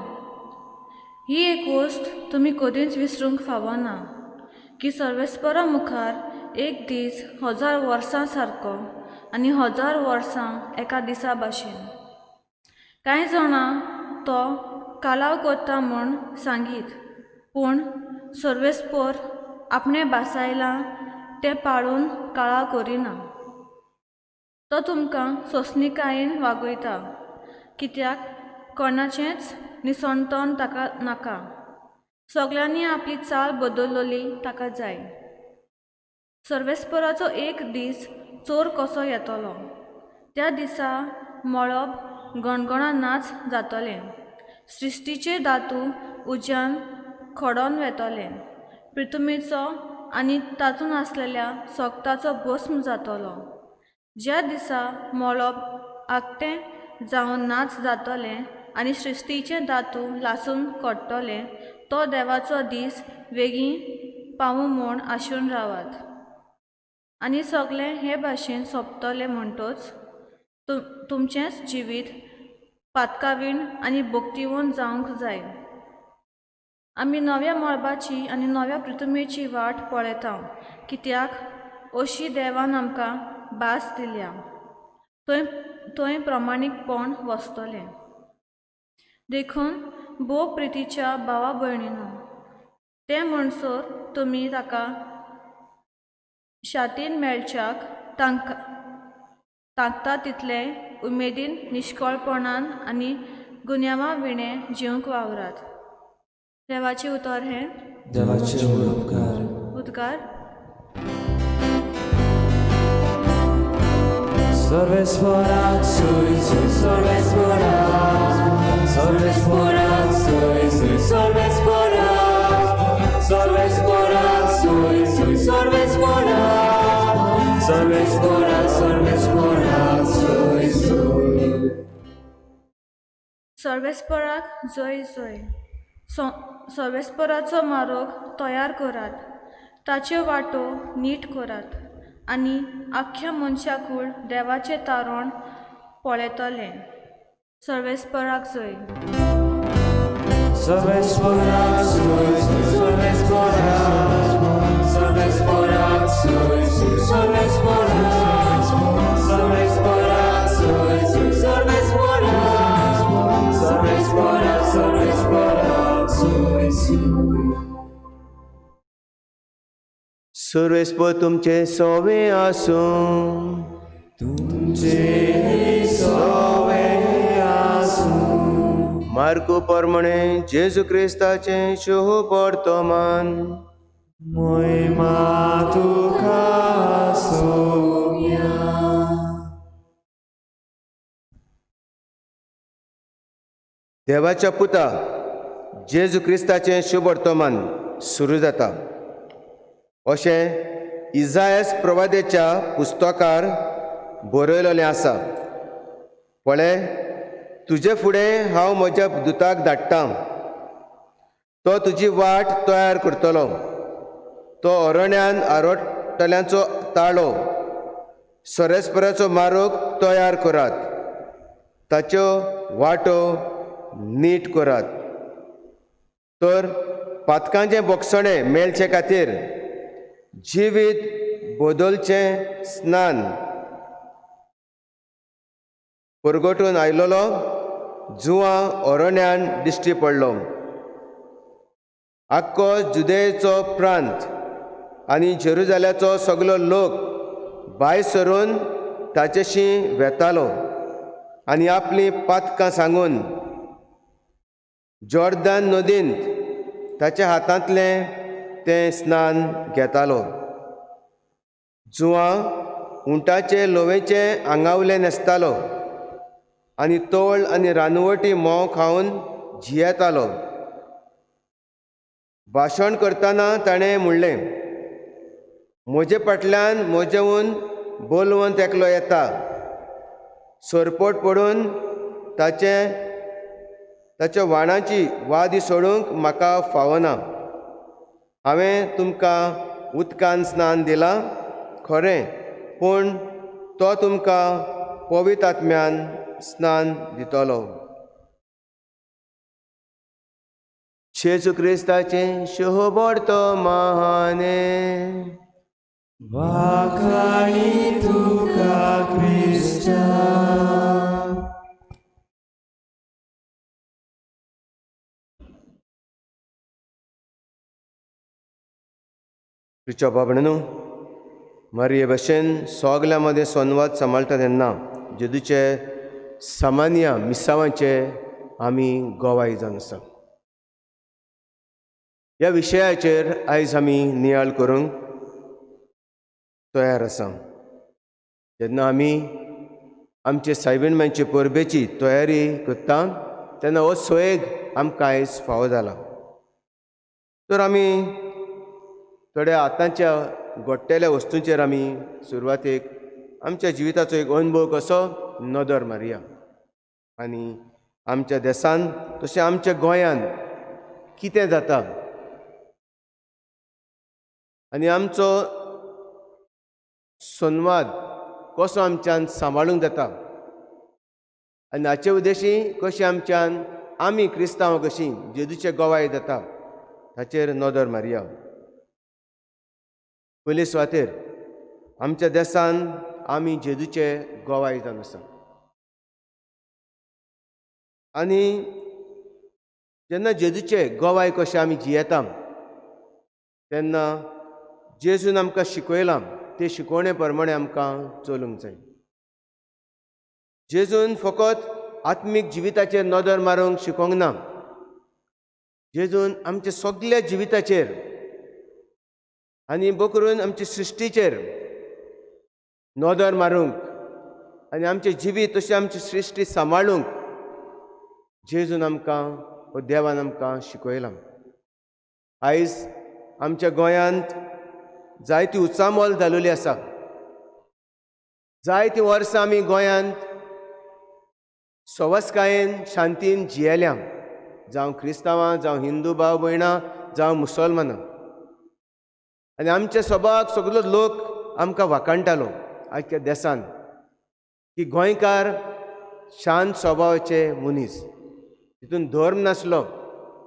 Speaker 9: ही एक वस्त तुमी कदींच विसरूंक फावना की सर्वेस्परा मुखार एक दीस 1000 वर्सां सारको आनी 1000 वर्सां एका दिसा भाशेन. कांय जाणां तो कालाव करता म्हूण सांगीत, पूण सर्वेस्पोर आपणें भासायलां तें पाळून काळाव करिना. तो तुमकां सोंसणिकायेन वागयता, कित्याक कोणाचेंच निसणतण ताका नाका. सगल्यांनी आपली चाल बदलली ताका जाय. सर्वेस्पराचो एक दीस चोर कसो येतलो, त्या दिसा मळब गणगणा नाच जातलें, सृश्टीचे धातू उज्यान खडोन वेतले, पृथुमीचो आनी तातूंत आसलेल्या सोगताचो भस्म जातलो. ज्या दिसा मळब आगटें जावन नाच जातलें आनी सृश्टीचे धातू लासून कडटले, तो देवाचो दीस वेगीं पावूं म्हूण आशून रावात. आनी सगळें हे भाशेन सोंपतलें म्हणटच तुमचेंच जिवीत पातकावीण आनी भक्तिवंत जावंक जाय. आमी नव्या मळबाची आनी नव्या पृथुमेची वाट पळयता, कित्याक अशी देवान आमकां भास दिल्या, थंय थंय प्रमाणीकपण वसतलें. देखून भोव प्रितीच्या भावा भयणीनो, तें म्हणसर तुमी ताका शातीन मेळच्याक तांकता तितले उमेदीन, निश्कळपणान आनी गुन्यांवा विणें जिवंक वावरात. देवाचें उतर हें.
Speaker 4: देवाचे उपकार.
Speaker 9: उद्गार.
Speaker 4: सर्वेस्पराक सुय सुय सर्वेस्पराक, सर्वेस्पराक सुय सुय सर्वेस्पराक, सर्वेस्पराक सुय सुय सर्वेस्पराक, सर्वेस्पराक सर्वेस्पराक सुय सुय.
Speaker 9: सर्वेस्पराक जय जय. सर्वेस्पराचो मारोग तयार करात, ताच्यो वाटो नीट करात आनी आख्ख्या मनशाकूळ देवाचें तारण पळयतलें. सर्वेस्पराक जय.
Speaker 4: सर्वेस्पराक जय, सर्वेस्पराक, सर्वेस्पराक जय, सर्वेस्पराक, सर्वेस्पराक जय, सर्वेस्पराक, सर्वेस्पराक, सर्वेस्पराक जय जय.
Speaker 6: सर्वेस्पर तुमचे सोवे आसूं.
Speaker 4: तुमचे सोवे आसूं.
Speaker 6: मार्कू परमणे जेजू क्रिस्ताचें शुभ वर्तमान.
Speaker 4: महिमा तुका सोम्या.
Speaker 6: देवाच्या पुता जेजू क्रिस्ताचें शुभ वर्तमान सुरू जाता अशें इजायस प्रवादेच्या पुस्तकार बरयलेलें आसा. पळय, तुजे फुडें हांव म्हज्या दुताक धाडटां, तो तुजी वाट तयार करतलो. तो अरण्यान आरोटल्यांचो ताळो, सरेस्पराचो मारोग तयार करात, ताच्यो वाटो नीट करात. तर पातकांचें बोगसणें मेळचे खातीर जिवीत बदलचें स्नान परगटून आयलेलो जुवां अरण्यान दिश्टी पडलो. आख्खो जुदेचो प्रांत आनी जेरुजाल्याचो सगलो लोक भायर सरून ताचेशी वेतालो आनी आपलीं पातकां सांगून जॉर्दान नदींत ताच्या हातांतलें तें स्नान घेतालो. जुवां उंटाचे लोवेचें आंगावलें न्हेसतालो आनी तोळ आनी रानवटी म्होंव खावन जियेतालो. भाशण करतना ताणें म्हणलें, म्हजे फाटल्यान म्हजेहून बलवंत एकलो येता, सरपट पडून ताच्या वाणाची वादी सोडूंक म्हाका फावना. हांवें तुमकां उदकान स्नान दिलां खरें, पूण तो तुमकां पवित्र आत्म्यान स्नान दितलो. जेजू क्रिस्ताचें शुभ वर्तमाने.
Speaker 4: वाखाणी तुका क्रिस्ता.
Speaker 6: प्रिच्या बाबणू, मारये भशेन सगल्या मदें संवाद सांबाळटा तेन्ना जेजूचे सामान्य मिसावांचे आमी गोवाय जावन आसा. ह्या विशयाचेर आयज आमी नियाळ करूंक तयार आसा. जेन्ना आमी आमचे सायबीणमांचे परबेची तयारी करता तेन्ना हो सोयेग आमकां आयज फावो जाला. तर आमी थोड्या आतांच्या घडटेल्या वस्तूंचेर आमी सुरवातेक आमच्या जिविताचो एक अणभव कसो नदर मारया आनी आमच्या देशान तशें आमच्या गोंयान कितें जाता आनी आमचो संवाद कसो आमच्यान सांबाळूंक जाता आनी हाचे उद्देशी कशें आमच्यान आमी क्रिस्तांव कशीं जेजूचे गोवाय जाता ताचेर नदर मारया. पयले सुवातेर आमच्या देशान आमी जेजूचे गोवाय जावन आसा आनी जेन्ना जेजूचे गोवाय कशें आमी जियेता तेन्ना जेजून आमकां शिकयलां ते शिकवणे प्रमाणे आमकां चलूंक जाय. जेजून फकत आत्मीक जिविताचेर नदर मारूंक शिकोवंक ना, जेजून आमच्या सगल्या जिविताचेर आनी बकरून आमचे सृश्टीचेर नदर मारूंक आनी आमचें जिवीत तशें आमची सृश्टी सांबाळूंक जेजून आमकां हो देवान आमकां शिकयलां. आयज आमच्या गोंयांत जायती उचामोल जालेली आसा. जायतीं वर्सां आमी गोंयांत सवसकायेन शांतीन जियेल्या, जावं क्रिस्तांवां, जावं हिंदू भाव भयणां, जावं मुसलमानां. आनी आमच्या सभावाक सगलो लोक आमकां वाखाणटालो आख्ख्या देसान की गोंयकार शांत स्वभावाचे मनीस, तितून धर्म नासलो,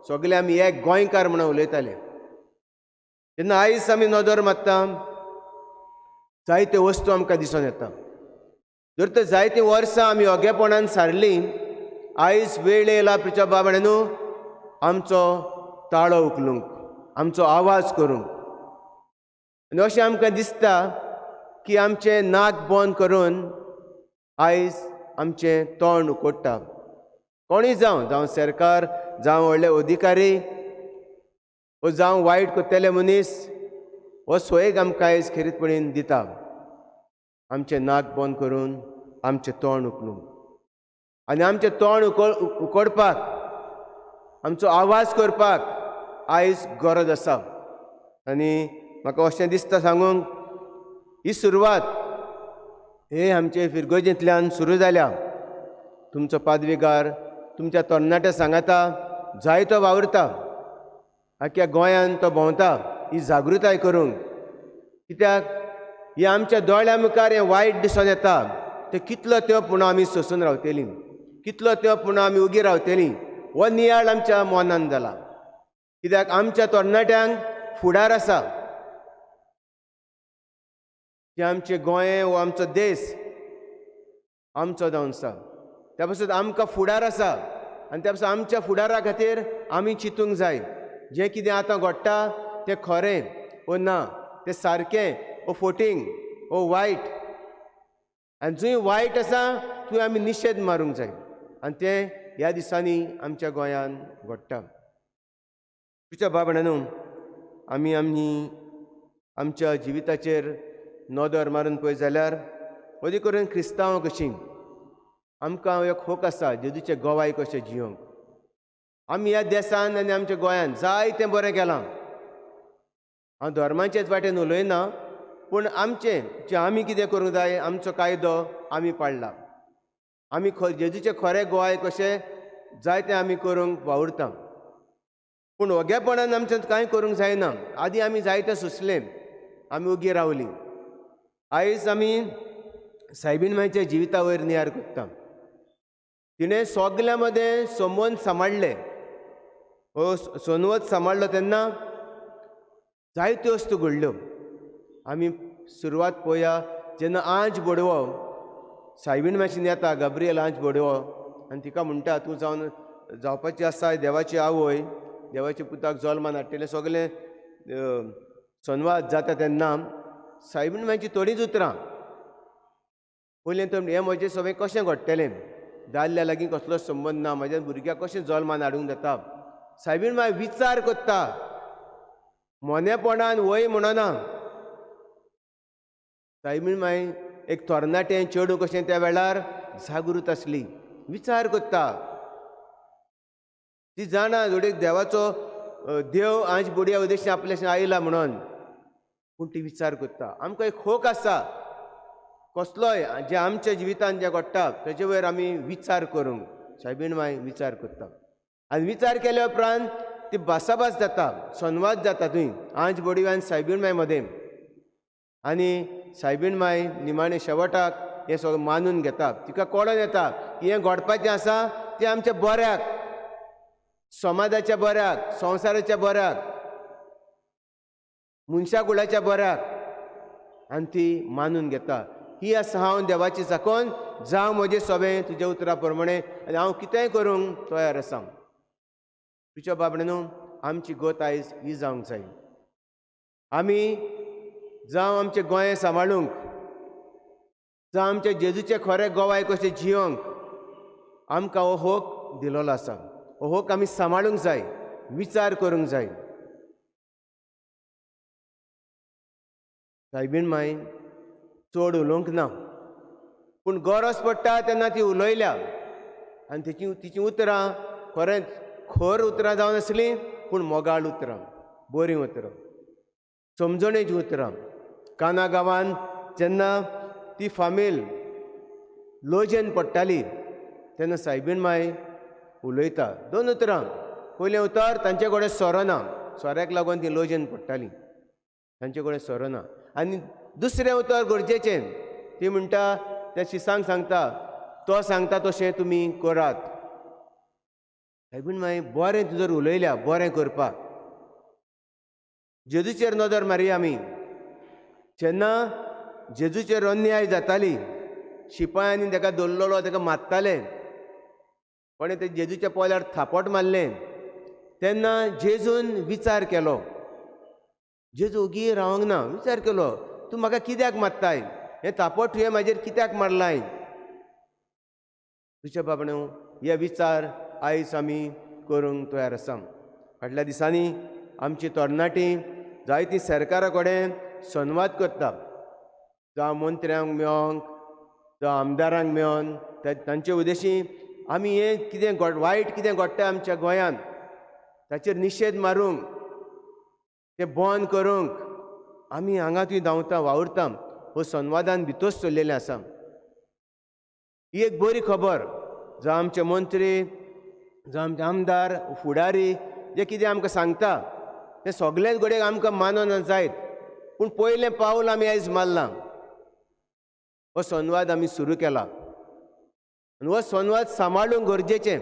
Speaker 6: सगळे आमी एक गोंयकार म्हणून उलयताले. तेन्ना आयज आमी नदर मारता जायत्यो वस्तू आमकां दिसून येता. जर तर जायतीं वर्सां आमी ओगेपणान सारलीं, आयज वेळ येयला प्रिच्या बाबा न्हू आमचो ताळो उखलूंक, आमचो आवाज करूंक. आनी अशें आमकां दिसता की आमचें नाक बंद करून आयज आमचें तोंड उकोडटा. कोणूय जावं, जावं सरकार, जावं व्हडले अधिकारी, वो जावं वायट करतले मनीस, हो सोयेक आमकां आयज खेरीतपणीन दिता आमचें नाक बंद करून आमचें तोंड उखलूंक. आनी आमचें तोंड उकडपाक, आमचो आवाज करपाक आयज गरज आसा. आनी म्हाका अशें दिसता सांगूंक, ही सुरवात हे आमचे फिरगोजेंतल्यान सुरू जाल्या. तुमचो पादविगार तुमच्या तरणाट्या सांगाता जायतो वावुरता, आख्ख्या गोंयान तो भोंवता ही जागृताय करूंक. कित्याक हे आमच्या दोळ्या मुखार हें वायट दिसून येता, तें कितलो त्यो पूण आमी सोंसून रावतलीं, कितलो त्यो पूण आमी उगी रावतलीं, हो नियाळ आमच्या मनान जाला. कित्याक आमच्या तरणाट्यांक फुडार आसा की आमचें गोंय हो आमचो देश आमचो जावन आसा, त्या पासून आमकां फुडार आसा. आनी त्या पासून आमच्या फुडारा खातीर आमी चिंतूंक जाय जें कितें आतां घडटा तें खरें ओ ना, तें सारकें ओ फोटींग ओ वायट. आनी जंय वायट आसा थंय आमी निशेध मारूंक जाय, आनी तें ह्या दिसांनी आमच्या गोंयांत घडटा. तुज्या बाबा न्हू आमी आमी आमच्या जिविताचेर नदर मारून पळय जाल्यार अदी करून क्रिस्तांव कशीं आमकां एक होक आसा जेजूचे गोवाय कशें जियोंक. आमी ह्या देसान आनी आमच्या गोंयांत जायतें बरें केलां. हांव धर्माचेच वाटेन उलयना, पूण आमचें जें आमी कितें करूंक जाय, आमचो कायदो आमी पाळ्ळा, आमी जेजूचे खरे गोवाय कशें जायतें आमी करूंक वावुरता. पूण ओगेपणान आमच्यान कांय करूंक जायना. आदीं आमी जायतें सोंसलें, आमी ओगी रावलीं. आयज आमी सायबीन मांयच्या जिविता वयर नियार करता. तिणें सगल्यां मदें संबंद सांबाळ्ळे, हो सोनवत सांबाळ्ळो तेन्ना जायत्यो वस्तू घडल्यो. आमी सुरवात पळोवया जेन्ना आंज बडवो सायबीन मातशेन येता, गाब्रियल आंज बडवो, आनी तिका म्हणटा तूं जावन जावपाची आसा देवाची आवय, देवाच्या पुताक जल्मान हाडटलें, सगलें संवाद जाता तेन्ना सायबीन मांयची थोडींच उतरां पयलें तर हें म्हजें सगळें कशें घडटलें, दादल्या लागीं कसलोच संबंद ना, म्हज्या भुरग्याक कशें जल्मान हाडूंक जाता. सायबीन माय विचार करता, मोनेपणान वय म्हणना. सायबीन माय एक तरणाटें चेडूं कशें त्या वेळार जागृत आसली, विचार करता. ती जाणा जोडीक देवाचो देव आंज बुडया उद्देश आपल्याशी आयला म्हणून, पूण ती विचार करता. आमकां एक खोक आसा कसलोय जे आमच्या जिवितान जें घडटा तेजे वयर आमी विचार करूंक सायबीन माय विचार करता. आनी विचार केल्या उपरांत ती भासाभास जाता, संवाद जाता थंय आंज बडवी आनी सायबीन माय मदें. आनी सायबीन माय निमाणे शेवटाक हें सगळें मानून घेता. तिका कळोन येता की हें घडपाचें आसा तें आमच्या बऱ्याक, समाजाच्या बऱ्याक, संवसाराच्या बऱ्याक, मनशा कुळाच्या बऱ्याक. आनी ती मानून घेता. ही आसा हांव देवाची चाकोन, जावं म्हजें सोबें तुज्या उतरा प्रमाणे, आनी हांव कितेंय करूंक तयार आसा. तुज्या बाबडे न्हू आमची गत आयज ही जावंक जाय. आमी जावं आमचें गोंय सांबाळूंक, जावं आमच्या जेजूचे खरे गोवाय कशें जियोंक आमकां हो होक दिलोलो आसा. हो होक आमी सांबाळूंक जाय, विचार करूंक जाय. सायबीन माय चड उलोवंक ना, पूण गरज पडटा तेन्ना ती उलयल्या. आनी तिची उतरां खरेंच खर उतरां जावन आसलीं, पूण मोगाळ उतरां, बरीं उतरां, समजणेचीं उतरां. काना गांवांत जेन्ना ती फामील लोजेन पडटाली तेन्ना सायबीण माय उलयता दोन उतरां. पयलें उतर तांचे कडेन सोरो ना, सोऱ्याक लागून ती लोजेन पडटाली, तांचे कडेन सोरो ना. आनी दुसरें उतर गरजेचें, ती म्हणटा त्या शिसांक सांगता, तो सांगता तशें तुमी करात. सायबीण माय बरें तूं जर उलयल्या बरें करपाक. जेजूचेर नदर मारया आमी. जेन्ना जेजूचेर अन्याय जाताली, शिपायांनी ताका दवरलेलो, ताका मारताले, कोणें ते जेजूच्या पोल्यार थापट मारलें, तेन्ना जेजून विचार केलो. जेजू ओगी रावंक ना, विचार केलो, तूं म्हाका कित्याक मारताय, हें थापट तुवें म्हाजेर कित्याक मारलाय? तुज्या बाबणो हे विचार आयज आमी करूंक तयार आसा. फाटल्या दिसांनी आमची तरणाटी जायती सरकारा कडेन संवाद करता, जावं मंत्र्यांक मेळोंक, जावं आमदारांक मेळोन, तांचे उद्देशी आमी हें कितें वायट कितें घडटा आमच्या गोंयांत ताचेर निशेध मारूंक, तें बंद करूंक आमी हांगा थंय धांवता वावुरता. हो संवादान भितर चल्लेलें आसा. ही एक बरी खबर. जावं आमचे मंत्री, जावं आमचे आमदार, फुडारी जे कितें आमकां सांगता तें सगळेंच घडयेक आमकां मानना जायत, पूण पयलें पावल आमी आयज मारलां. हो संवाद आमी सुरू केला आनी हो संवाद सांबाळूंक गरजेचें,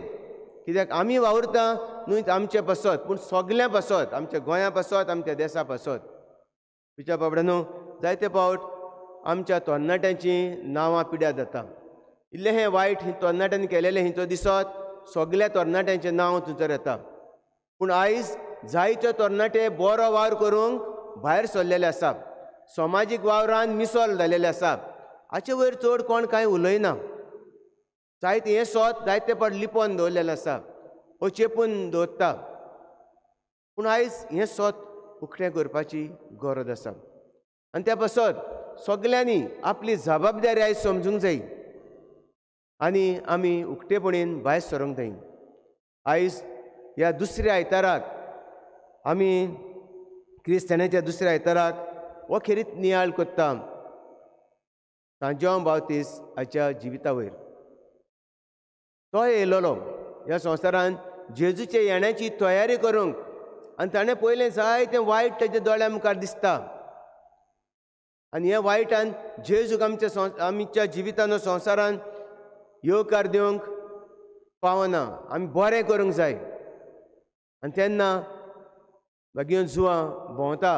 Speaker 6: कित्याक आमी वावुरता न्हय आमचे पासत, पूण सगळ्यां पासत, आमच्या गोंया पासत, आमच्या देसा पासत. तुज्या बाबड्यानो जायते फावट आमच्या तरणाट्यांचीं नांवां पिड्यार जाता. इल्लें हें वायट ही तरणाट्यांनी केलेलें हिंचो दिसत सगळ्या तरणाट्यांचें नांव थंयसर येता. पूण आयज जायते तरणाटे बरो वावर करूंक भायर सरलेले आसा, समाजीक वावरान मिसळ जालेले आसा. हाचे वयर चड कोण कांय उलयना. जायते हें सोत जायते फावट लिपोवन दवरलेलें आसा, हो चेपून दवरता. पूण आयज हें सोत उकतें करपाची गरज आसा. आनी त्या पासत सगल्यांनी आपली जबाबदारी आयज समजूंक जाय आनी आमी उक्तेपणीन भायर सरूंक जाय. आयज ह्या दुसऱ्या आयताराक आमी क्रिस्तांवाच्या दुसऱ्या आयताराक हो खेरीत नियाळ करता सांज्यांव बावतीस हाच्या जिविता वयर. तो येयलेलो ह्या संवसारान जेजूचे येण्याची तयारी करूंक, आनी ताणें पयलें जायतें वायट ताच्या दोळ्या मुखार दिसता. आनी ह्या वायटान जेजूक आमच्या आमच्या जिवितान संवसारान येवकार दिवंक पावना. आमी बरें करूंक जाय. आनी तेन्ना मागीर जुवां भोंवता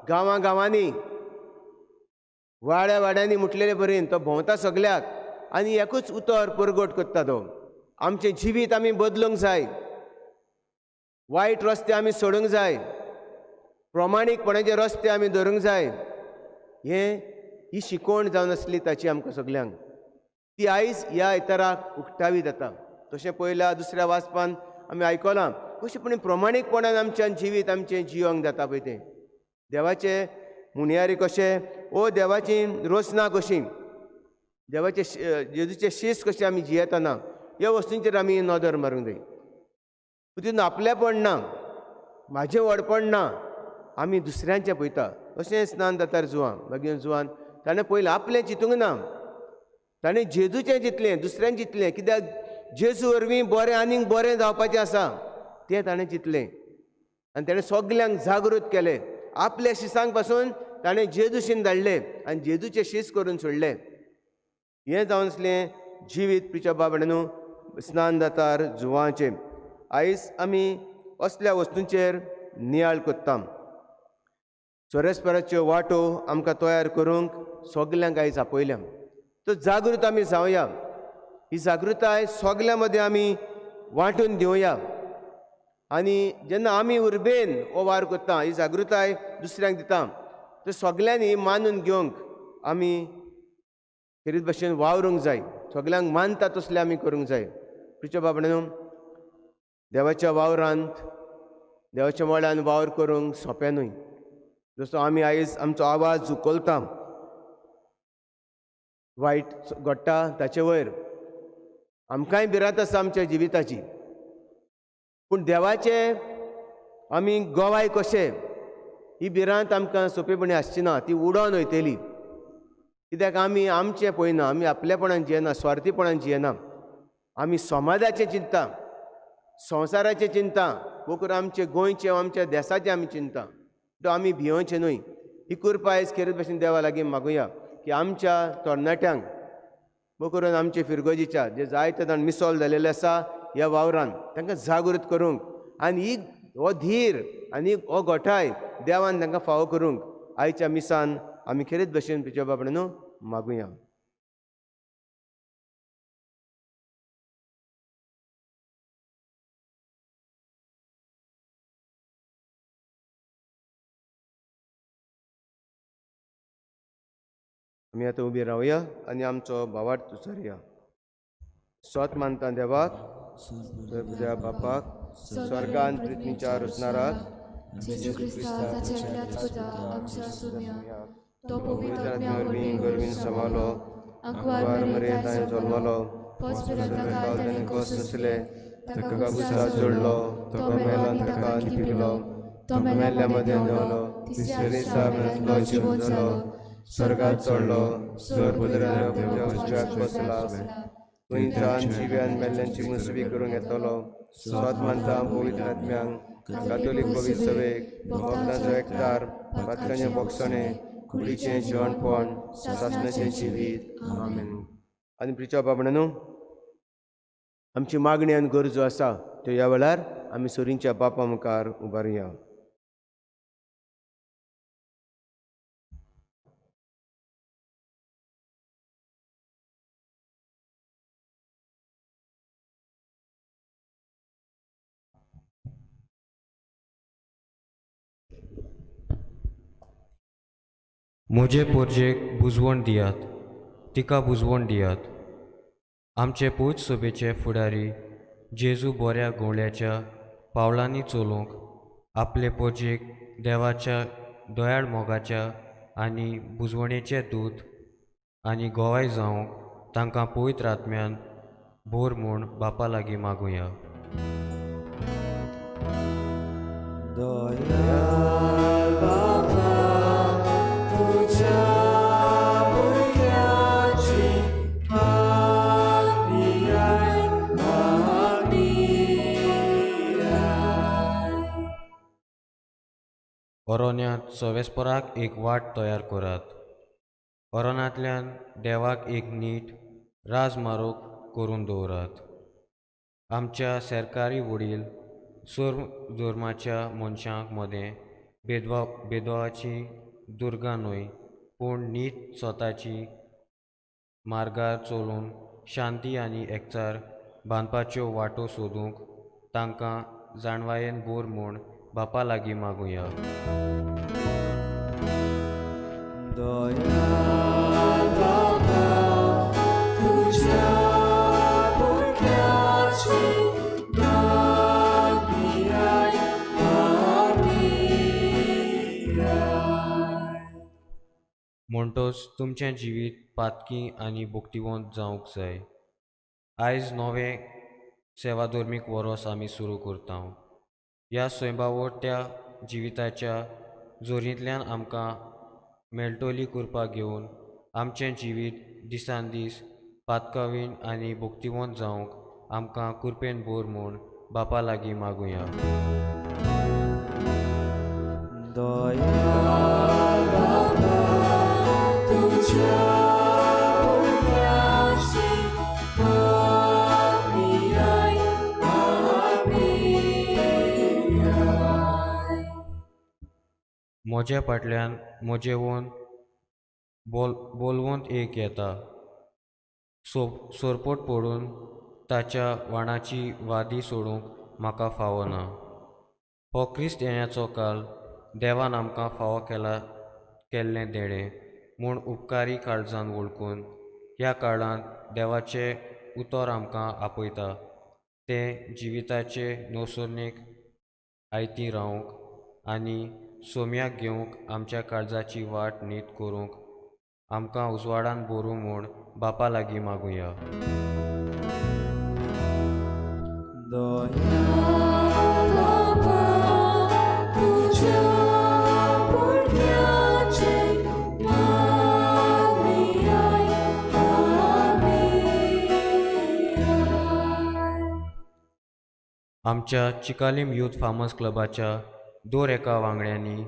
Speaker 6: गांवां गांवांनी, वाड्या वाड्यांनी म्हटलेले बरेन तो भोंवता सगल्याक आनी एकूच उतर परगट करता तो, आमचें जिवीत आमी बदलूंक जाय, वायट रस्ते आमी सोडूंक जाय, प्रमाणीकपणाचे रस्ते आमी धरूंक जाय. हें ही शिकवण जावन आसली ताची आमकां सगल्यांक. ती आयज ह्या आयताराक उक्तावी जाता. तशें पयल्या दुसऱ्या वाचपान आमी आयकलां कशें पूण प्रमाणीकपणान आमच्यान जिवीत आमचें जिवंक जाता पळय तें. देवाचे मुनियारी कशें, ओ देवाची रोसना कशी, देवाचे जेजूचे शीस कशें आमी जियेतना ह्या वस्तूंचेर आमी नदर मारूंक जाय. तितून आपलेपण ना, म्हाजें व्हडपण ना, आमी दुसऱ्यांचें पळयता. अशें स्नान जाता जुवान मागीर जुवान ताणें पयलें आपलें चिंतूंक ना, ताणें जेजूचें चिंतलें, दुसऱ्यान चिंतलें, कित्याक जेजू वरवीं बरें आनीक बरें जावपाचें आसा तें ताणें चिंतलें. आनी ताणें सगल्यांक जागृत केलें. आपल्या शिसांक पासून ताणें जेजूशीन धाडलें आनी जेजूचें शीस करून सोडलें. हें जावन आसलें जिवीत प्रिच्या बाबा न्हू स्नान जातार जुवांचें. आयज आमी असल्या वस्तूंचेर नियाळ करता. सोरेस्पराच्यो वाटो आमकां तयार करूंक सगल्यांक आयज आपयल्या. तर जागृत आमी जावया, ही जागृताय सगल्यां मदें आमी वांटून दिवया. आनी जेन्ना आमी उर्बेन हो वावर करता, ही जागृताय दुसऱ्यांक दिता, तर सगल्यांनी मानून घेवंक आमी खेरीत भशेन वावरूंक जाय. सगल्यांक मानता तसलें आमी करूंक जाय. प्रिच्या बाबा देवाच्या वावरांत, देवाच्या मळान वावर करूंक सोंपें न्हय. जसो आमी आयज आमचो आवाज उखलता वायट घडटा ताचे वयर, आमकांय भिरांत आसा आमच्या जिविताची, पूण देवाचे आमी गवाय कशे ही भिरांत आमकां सोंपेपणी आसची ना, ती उडोवन वयतली. कित्याक आमी आमचें पळयना, आमी आपलेपणान जियेना, स्वार्थीपणान जियेना, आमी समाजाचें चिंता, संवसाराचें चिंता, वो आमचे गोंयचें आमच्या देसाचें आमी चिंता. तो आमी भियोवचें न्हय. ही कृपा आयज खेरीत भशेन देवा लागीं मागुया की आमच्या तरणाट्यांक वो करून आमचे फिरगोजीच्या जे जायते जाण मिसोल जालेले आसा ह्या वावरान तांकां जागृत करूंक आनी ही हो धीर आनी हो गोठाय देवान तांकां फावो करूंक आयच्या मिसान आमी खेरीत भशेन तुज्या बाबा न्हू मागुया. आमी आतां उबी रावया आनी आमचो भावार्थ उचारया. सोत मानता देवाक, देवा बापाक, स्वर्गान पृथ्वीच्या रचणाराक, पवित्र आत्म्या वरवीं गर्वीन समालो, आंकवार मरिये ताणें जल्मलो, ताणें कश्ट सोंसले, ताका कुसार जोडलो, तो मेलो आनी ताका लिपिलो, तो मेल्ल्या मदें देंवलो, तिसऱ्या दिसा मेल्यांतलो जिवंत जालो, स्वर्गात चडलो, स्वर्गपुत्राच्या उजव्याक बसला, थंयच्यान जिव्यान मेल्ल्यांची मुसबी करूंक येतलो. सोत मानता पवित्र आत्म्यांक, कातोलीक पवित्र सभेक, भक्तांचो एकतार, पातकांचें बोगसणें, कुडीचें जिवणपण, सासणाचें जिवीत. आमेन. आनी प्रिच्या बाबा न्हू आमची मागणी आनी गरजो आसा त्यो ह्या वेळार आमी सुरींच्या बापा मुखार उबारुया.
Speaker 10: म्हजे पोरजेक बुजवण दियात, तिका बुजवण दियात. आमचे पूत सभेचे फुडारी जेजू बऱ्या घोवळ्याच्या पावलांनी चलूंक आपले पोरजेक देवाच्या दयाळ मोगाच्या आनी बुजवणेचे दूत आनी गोवाय जावंक तांकां पवित्र आत्म्यान भोर म्हूण बापा लागीं मागुया. अरण्यांत सवेस्पराक एक वाट तयार करात. अरण्यांतल्यान देवाक एक नीट राजमार्ग करून दवरात. आमच्या सरकारी वडील सर्व धर्माच्या मनशांक मदें भेदभावाची दुर्गां न्हय पूण नीत स्वताची मार्गार चलून शांती आनी एकचार बांदपाच्यो वाटो सोदूंक तांकां जाणवायेन बोर म्हूण बापा लागीं मागुया. म्हणटोच तुमचें जिवीत पातकी आनी भक्तिवंत जावंक जाय. आयज नवें सेवाधर्मीक वरोस आमी सुरू करता. ह्या स्वयंबावट्या जिविताच्या जोरींतल्यान आमकां मेळटली कृपा घेवन आमचें जिवीत दिसान दीस पातकावीण आनी भक्तिवंत जावंक आमकां कृपेन भर म्हूण बापा लागीं मागुया. म्हज्या फाटल्यान म्हजेवन बोलवंत एक येता, सोरपोट पडून ताच्या वाणाची वादी सोडूंक म्हाका फावना. हो क्रिस्त येण्याचो काल देवान आमकां फावो केल्लें देणें म्हूण उपकारी काळजान वळखून ह्या काळांत देवाचें उतर आमकां आपयता तें जिविताचे नोसरणेक आयती रावंक आनी सोम्याक घेवंक आमच्या काळजाची वाट नीट करूंक आमकां उजवाडान भरूं म्हूण बापा लागीं मागुया. आमच्या चिकालीम यूथ फार्मर्स क्लबाच्या दर एका वांगड्यांनी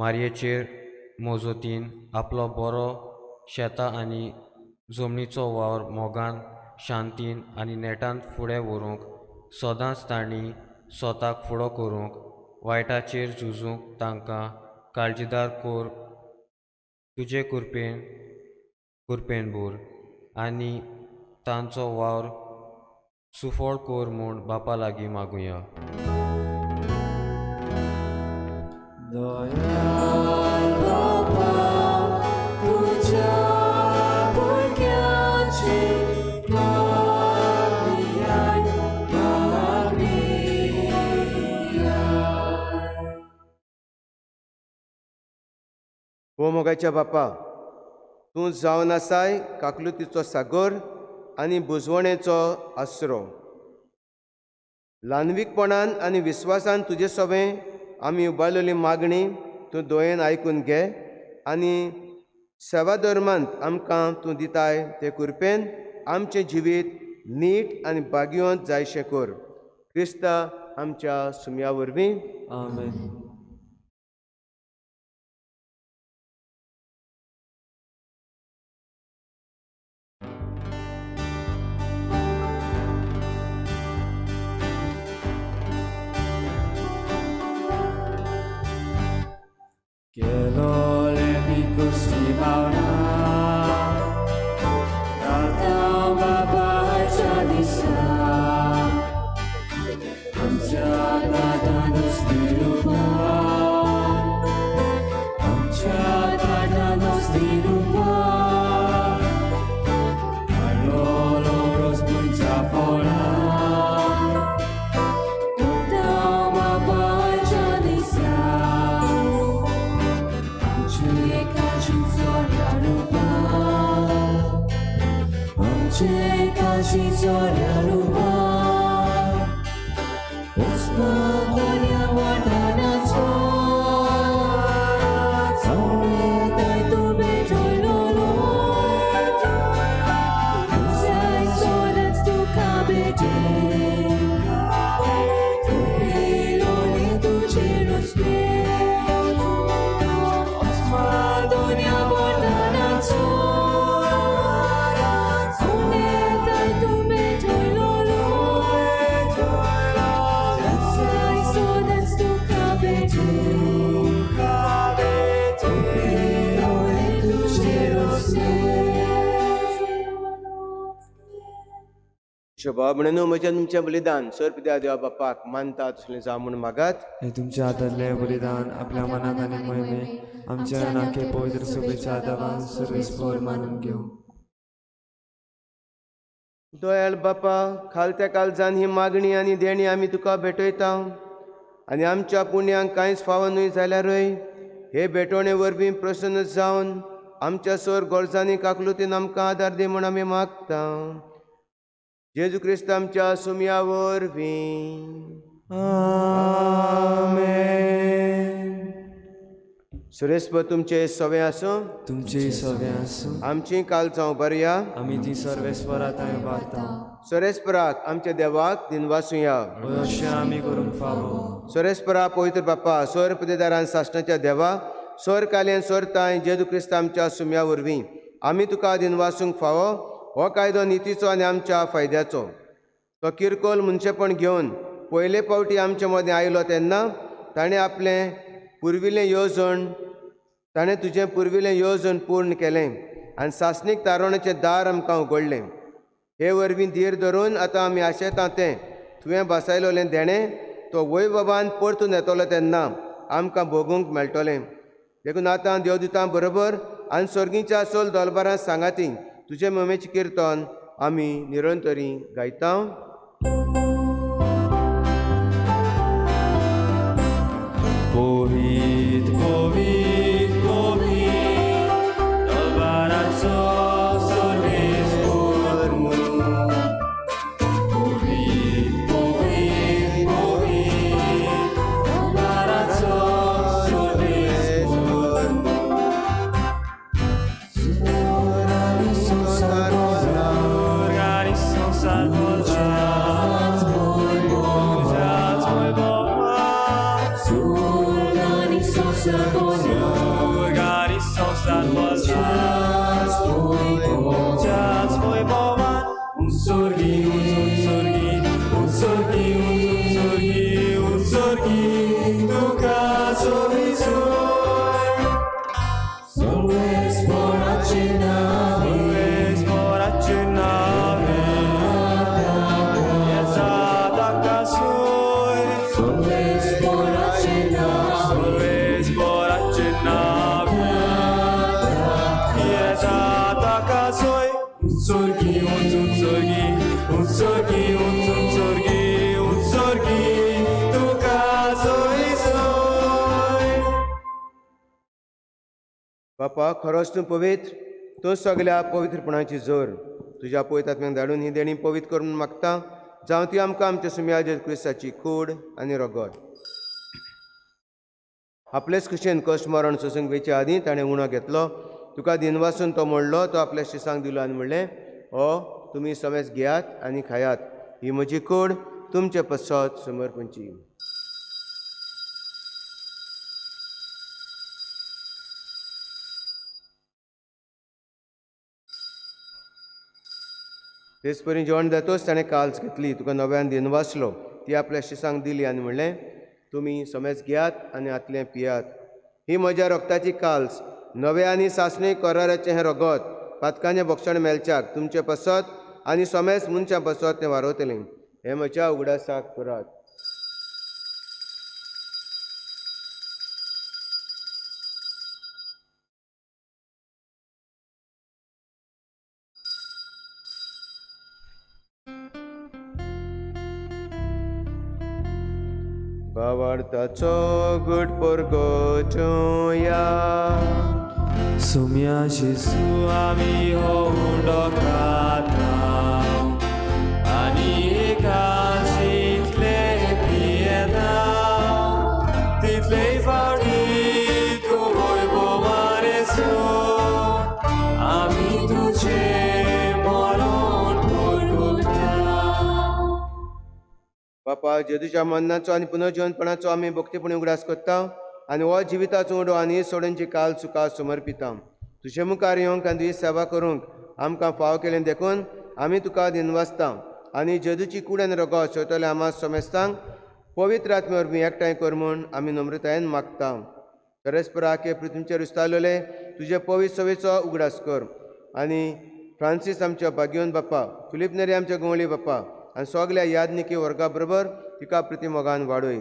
Speaker 10: मारयेचेर मोजोतीन आपलो बरो शेतां आनी जमनीचो वावर मोगान, शांतीन आनी नेटान फुडें व्हरूंक, सदांच तांणी स्वताक फुडो करूंक, वायटाचेर झुजूंक तांकां काळजीदार कोर, तुजे कृपेन कृपेन भर आनी तांचो वावर सुफळ कोर म्हूण बापा लागीं मागुया.
Speaker 4: दयाळ बापा तुज्या भुरग्यांची मागणी मागणी.
Speaker 6: हो मोगाच्या बापा, तूं जावन आसाय काकलुतीचो सागर आनी बुजवणेचो आसरो. ल्हानवीकपणान आनी विस्वासान तुजे सवें आमी उबारलेली मागणी तूं दोयेन आयकून घे आनी सेवा धर्मांत आमकां तूं दिताय ते कृपेन आमचें जिवीत नीट आनी भाग्यवंत जायशें कर. क्रिस्ता आमच्या सुमया वरवीं.
Speaker 4: आमेन. Che le piccoli
Speaker 6: शोभा म्हणून म्हजें तुमचें बलिदान सर पित्या देवा बापाक मानता तसलें जावं म्हूण मागात.
Speaker 4: हे तुमच्या हातांतलें बलिदान आपल्या मनाक आनी मोहिमे आमच्या नाके पवित्र शुभेच्छा आदावान सर्वेस्पोर मानून घेवं.
Speaker 6: दयाळ बापा, खालत्या काळजान ही मागणी आनी देणी आमी तुका भेटयता आनी आमच्या पुण्यांक कांयच फावो न्हय जाल्यारूय हे भेटवणे वरवीं प्रसन्न जावन आमच्या सर गरजांनी काकलुतीन आमकां आदार दी म्हूण आमी मागता. जेजू क्रिस्त आमच्या सुमया वरवीं.
Speaker 4: आमेन.
Speaker 6: सुरेस्प तुमचे सवे आसूं.
Speaker 4: तुमचे सवे आसूं.
Speaker 6: आमची कालचां उबारया.
Speaker 4: आमी ती सर्वेस्परा थंय उबारता.
Speaker 6: सोरेस्पराक आमच्या देवाक दिनवासुया.
Speaker 4: अशें आमी करूंक फावो.
Speaker 6: सोरेस्परा पवित्र बापा, सोर पदेदारान सासणाच्या देवा, सोर काल्यान सोर तांय जेजू क्रिस्त आमच्या सुमया वरवीं आमी तुका दिनवासूंक फावो. हो कायदो नितीचो आनी आमच्या फायद्याचो. तो किरकोल मनशेपण घेवन पयले पावटी आमचे मदें आयलो तेन्ना ताणें आपलें पुर्विल्लें येवजण ताणें तुजें पुर्विल्लें येवजण पूर्ण केलें आनी सासणीक तारोणाचें दार आमकां उगडलें. हे वरवीं धीर धरून आतां आमी आशेता तें तुवें बसायलोलें देणें तो वैभवान परतून येतलो तेन्ना आमकां भोगूंक मेळटलें. देखून आतां देवदुतां बरोबर आनी स्वर्गीच्या सोल दोलबारां सांगाती तुजे ममेचें किर्तन आमी निरंतरी गायता.
Speaker 4: पवित्र पवित्र पवित्र दरबाराचो सर्वेस्पोर पवित्र पवित्र पवित्र दरबाराचो सर्वेस्पोर स्वर्ग आनी संवसार.
Speaker 6: बापा खरोच तूं पवित्र, तूं सगल्या पवित्रपणाची जोर. तुज्या पवित्र आत्म्याक धाडून ही देणी पवित्र करून मागता, जावं ती आमकां आमच्या सुम्या जेजू क्रिस्ताची कूड आनी रगत. आपलेच खुशेन कश्ट मरण सोसूंक वेचे आदीं ताणें उणो घेतलो, तुका दिनवासून तो मोडलो, तो आपल्या शिसांक दिलो आनी म्हणलें, हो तुमी समेज घेयात आनी खायात, ही म्हजी कूड तुमचे पसत समर्पणची. तेच परी जेवण जातोच ताणें काल्स घेतली, तुका नव्यान दिनवासलो, ती आपल्या शिसांक दिली आनी म्हणलें, तुमी समेज घेयात आनी हातलें पियात, ही म्हज्या रक्ताची काल्स, नव्या आनी सासणी कराराचें हें रगत, पातकांचें भक्षण मेळच्याक तुमचे पसत आनी समेज मनशां पसत तें वारवतलें. हें म्हज्या उगडासाक करात. भावार्थाचो गुट परगटुया.
Speaker 4: सुम्या जेजू आमी हो उंडो खाता आनी एकाशींतले पियेता, तितले फावटी तूं वैभवान येसू, आमी तुजें मरण परगटता.
Speaker 6: बापा, जेजूच्या मरणाचो आनी पुनर्जीवनपणाचो आमी भक्तीपणी उगडास करता आनी हो जिविताचो उडो आनी सोडूनची काल सुखा समर्पिता. तुजे मुखार येवंक आनी तुजी सेवा करूंक आमकां फाव केलें देखून आमी तुका दिनवासता आनी जेजूची कूड आनी रगत सोयतले आमा समेस्तांक पवित्र आत्मे वरवीं एकठांय कर म्हूण आमी नम्रतायेन मागता. परस्पराके पृथ्वीचेर उस्तावलेले तुजे पवित्र सवेचो उगडास कर आनी फ्रांसीस आमच्या भाग्योन बाप्पा, फिलीप नेरी आमच्या गवळी बाप्पा आनी सगल्या यादनिकी वर्गा बरोबर तिका प्रतिमोगान वाडय.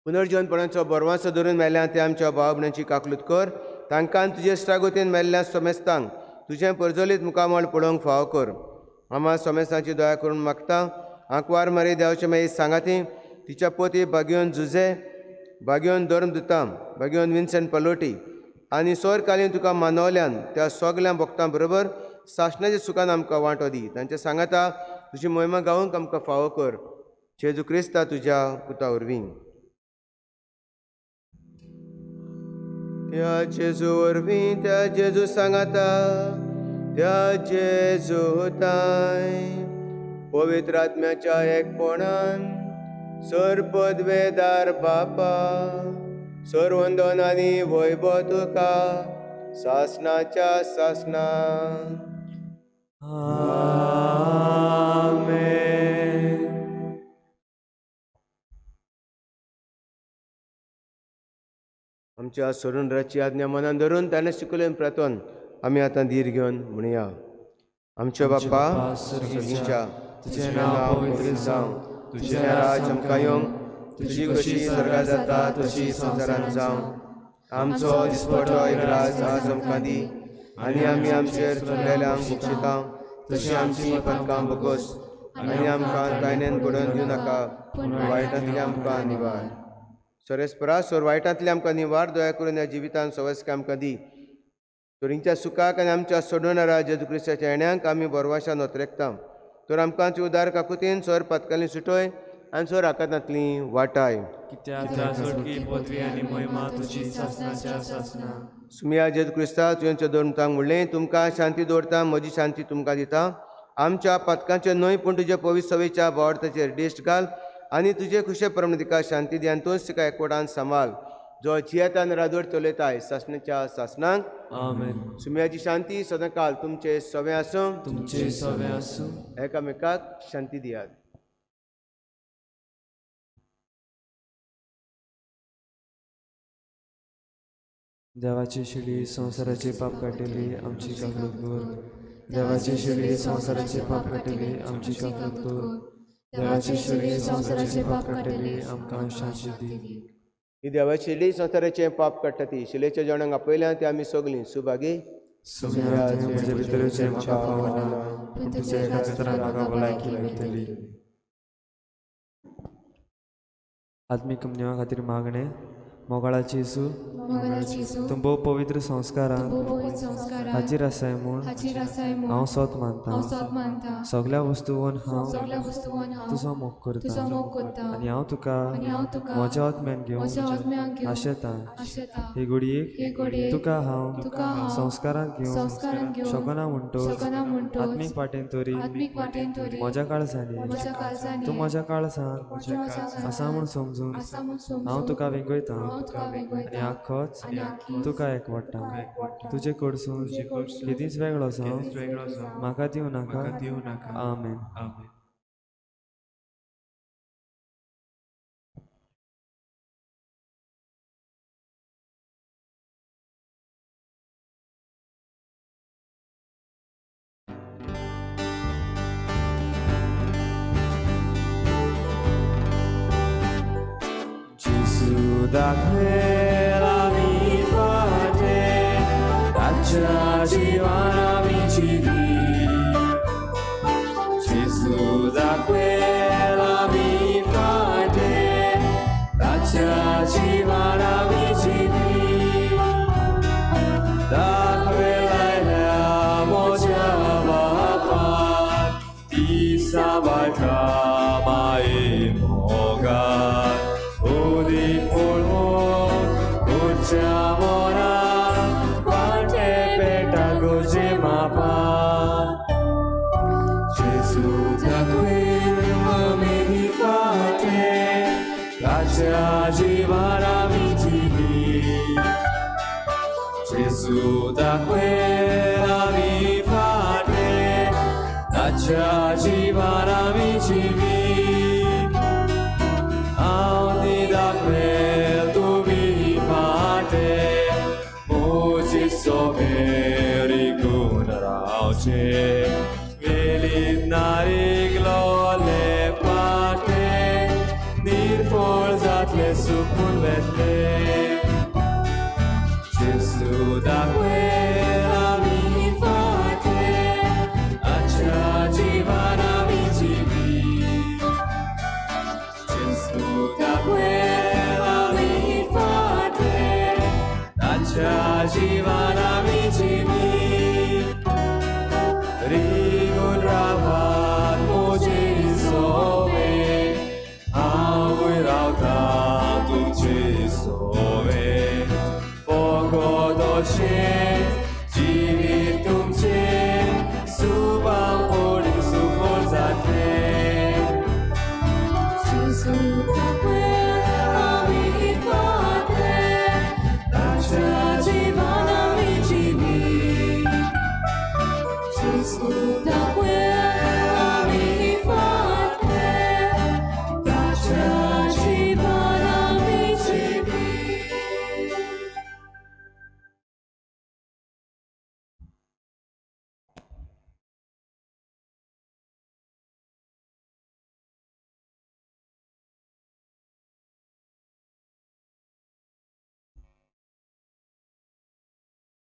Speaker 6: पुनर्जीवनपणाचो बरवासो धरून मेल्ल्या ते आमच्या भाव भयणांची काकलूत कर, तांकां तुजे इश्टागतीन मेल्ल्या समेस्तांक तुजें परजलीत मुखामळ पळोवंक फावो कर. आमा समेस्तांची दया करून मागता. आंकवार मारी देवाचे मागीर सांगाती तिच्या पोती भाग्योन जुझे, भाग्योन धर्मदुतां, भाग्योन विन्सेंट पलोटी आनी सोरकालीन तुका मानवल्यान त्या सगल्या भक्तां बरोबर सासणाच्या सुखान आमकां वांटो दी. तांच्या सांगाता तुजी मोहिमा गावंक आमकां फावो कर. जेजू क्रिस्ता तुज्या पुता वरवीं. त्या जेजू वरवीं, त्या जेजू सांगाता, त्या जेजू ताय पवित्र आत्म्याच्या एकपणान सर पदवेदार बापा, सर वंदन आनी वैभव तुका सासणाच्या सासणा.
Speaker 4: आमेन.
Speaker 6: आमच्या सोडूनराची आज्ञा मनान धरून ताणें शिकयलें प्रार्थन आमी आतां धीर घेवन म्हणया. आमच्या बापा सर्गीच्या, तुजें नांव पवित्र जावं, तुजें राज आमकां येवं, तुजी कशी स्वर्गांत जाता तशी संवसारांत जावं. आमचो दिसपटो एक राज आज आमकां दी आनी आमी आमचेर चुकलेल्यांक बक्षिता तशी आमची पातकां बगोस आनी आमकां तायनेन घडोवन दिवं नाका, पूण वायटांतली आमकां निवार. सरेस्परा सोर वायटांतली आमकां निवार, दया करून ह्या जिवितान सवस्क आमकां दी. तोरींच्या सुखाक आनी आमच्या सोडवणारा जेजू क्रिस्ताच्या येण्यांक आमी बरवाशान ओतरेकता. तर आमकां उदार काकुतीन सोर पातकाली सुटोय आनी सोर आकांतांतली वाटाय.
Speaker 4: कित्याक सुटकी पदवी आनी महिमा तुजी सासणाच्या सासणा.
Speaker 6: सुमिया जेजू क्रिस्ता तुवें दोन म्हणलें, तुमकां शांती दवरता, म्हजी शांती तुमकां दिता. आमच्या पातकांचे न्हय पूण तुजे पवित्र सवेच्या भावार्थाचेर दिश्ट घाल आनी तुजे खुशे प्रमाण तिका शांती दी आनी तूंच तिका एकवटान सांबाळ. जो जियेतान राजवट चलयताय सासणाच्या सासणांक.
Speaker 4: आमेन.
Speaker 6: सुम्याची शांती सदांकाल तुमचे सवे आसूं.
Speaker 4: तुमचे सवे आसूं.
Speaker 6: एकामेकाक शांती दियात.
Speaker 4: देवाची शिडी संवसाराचे पाप काडटली आमची काकूत कर. देवाची शिडी संवसाराचे पाप काडटली आमची काकूत कर. देवाची शिडी संवसाराचे पाप काडटली आमकां शांती दी.
Speaker 6: ही देवाची शिडी संवसाराचें पाप काडटा ती शिलेच्या जेवणाक आपयल्या ते आमी सगलीं सुभागी.
Speaker 4: सुम्या तुवें म्हजे भितर येवचें म्हाका फावना, पूण तुज्या एका उतरान म्हाका भलायकी मेळटली. आत्मीक नियमा खातीर मागणें. मोगाळाची येसू, तूं भोव पवित्र संस्कारान हाजीर आसाय म्हूण हांव सोत मानता. सगल्या वस्तून हांव तुजो मोग करता आनी हांव तुका म्हज्या आत्म्यान घेवन आशेता. हे घडयेक तुका हांव संस्कारांत घेवंक शकना म्हणटोच आत्मीक वाटेन तरी म्हज्या काळजांनी तूं म्हज्या काळजांत आसा म्हूण समजून हांव तुका वेंगयता आनी आखोच तुका एकवटा. तुजे कडसून केदींच वेगळो जावं म्हाका दिवं नाका. आमेन.
Speaker 11: दाखयल आमी फाटे ताच्या जिवान आमी जिवी. जेजू दाखयल आमी फाटे ताच्या जिवान आमी जिवी. दाखयल आयल्या म्हज्या बापान ती सांबाळटा माये मोगान. उदीक पळोवन उरच्या मोरान वाटे पेटा गोजे मापान. जेजू दाखयल आमी फाटे ताच्या जिवान आमी जिवी. जेजू दाखयल आमी फाटे ताच्या जिवान आमी जिवी. हांव ती दाखयल तुमी फाटे म्हजी सोबे रिगून रावचे. वेलीत नारिगलोले पाटे निर्फळ जातले सुकून वेतले. जेजू दाखयल आमी फाटे ताच्या जिवान आमी जिवी. जेजू दाखयल आमी फाटे ताच्या जिवान आमी जिवी. रिगून रावात म्हजे सोवे हांवूय रावता तुमचे सोवे. फकत अशेंच जिवीत तुमचें सुबां पडी सुफळ जातलें. जेजू दाखयल आमी फाटे ताच्या जिवान आमी जिवी. जेजू दाखयल आमी फाटे ताच्या जिवान आमी जिवी.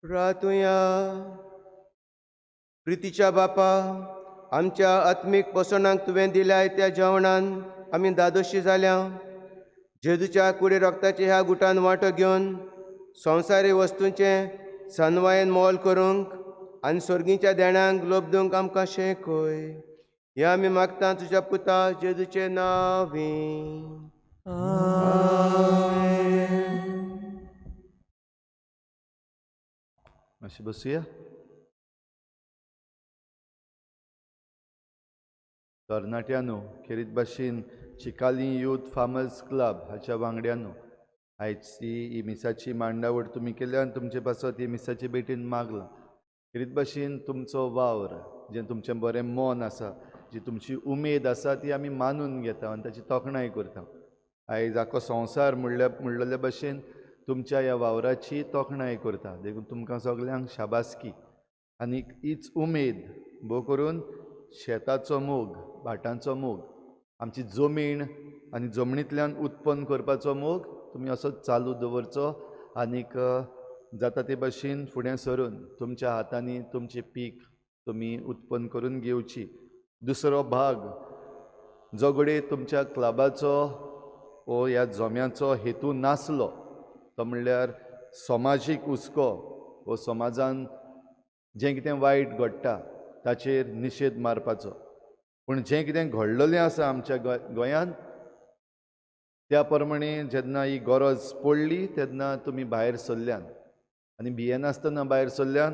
Speaker 6: रातुया. प्रितीच्या बापा, आमच्या आत्मीक पोसणाक तुवें दिल्याय त्या जेवणान आमी दादोशी जाल्या. जेजूच्या कुडी रक्ताच्या ह्या गुटान वांटो घेवन संवसारी वस्तूंचें सनवायेन मोल करूंक आनी स्वर्गीच्या देण्यांक लोब दिवंक आमकां शिकय. हें आमी मागता तुज्या पुता जेजूचे नांवी.
Speaker 5: मातशें बसुया. तरणाट्यांनो, खेरीत भाशेन चिकाली यूथ फार्मर्स क्लब हाच्या वांगड्यांनो, आयची ही मिसाची मांडावळ तुमी केल्या आनी तुमचे पासत ही मिसाची भेटीन मागलां. खेरीत भाशेन तुमचो वावर, जें तुमचें बरें मन आसा, जी तुमची उमेद आसा ती आमी मानून घेता आनी ताची तोखणाय करता. आयज आख्खो संवसार म्हणलेले भाशेन तुमच्या ह्या वावराची तोखणाय करता. देखून तुमकां सगल्यांक शाबासकी. आनी हीच उमेद भोव करून शेताचो मोग, भाटांचो मोग, आमची जमीण आनी जमनींतल्यान उत्पन्न करपाचो मोग तुमी असोच चालू दवरचो आनीक जाता ते भाशेन फुडें सरून तुमच्या हातांनी तुमचें पीक तुमी उत्पन्न करून घेवची. दुसरो भाग जो घडये तुमच्या क्लबाचो वो ह्या जोम्याचो हेतू नासलो तो म्हणल्यार समाजीक हुस्को वो समाजान जें कितें वायट घडटा ताचेर निशेध मारपाचो. पूण जें कितें घडलेलें आसा आमच्या गोंयांत त्या प्रमाणे जेन्ना ही गरज पडली तेन्ना तुमी भायर सरल्यान आनी भियेनासतना भायर सरल्यान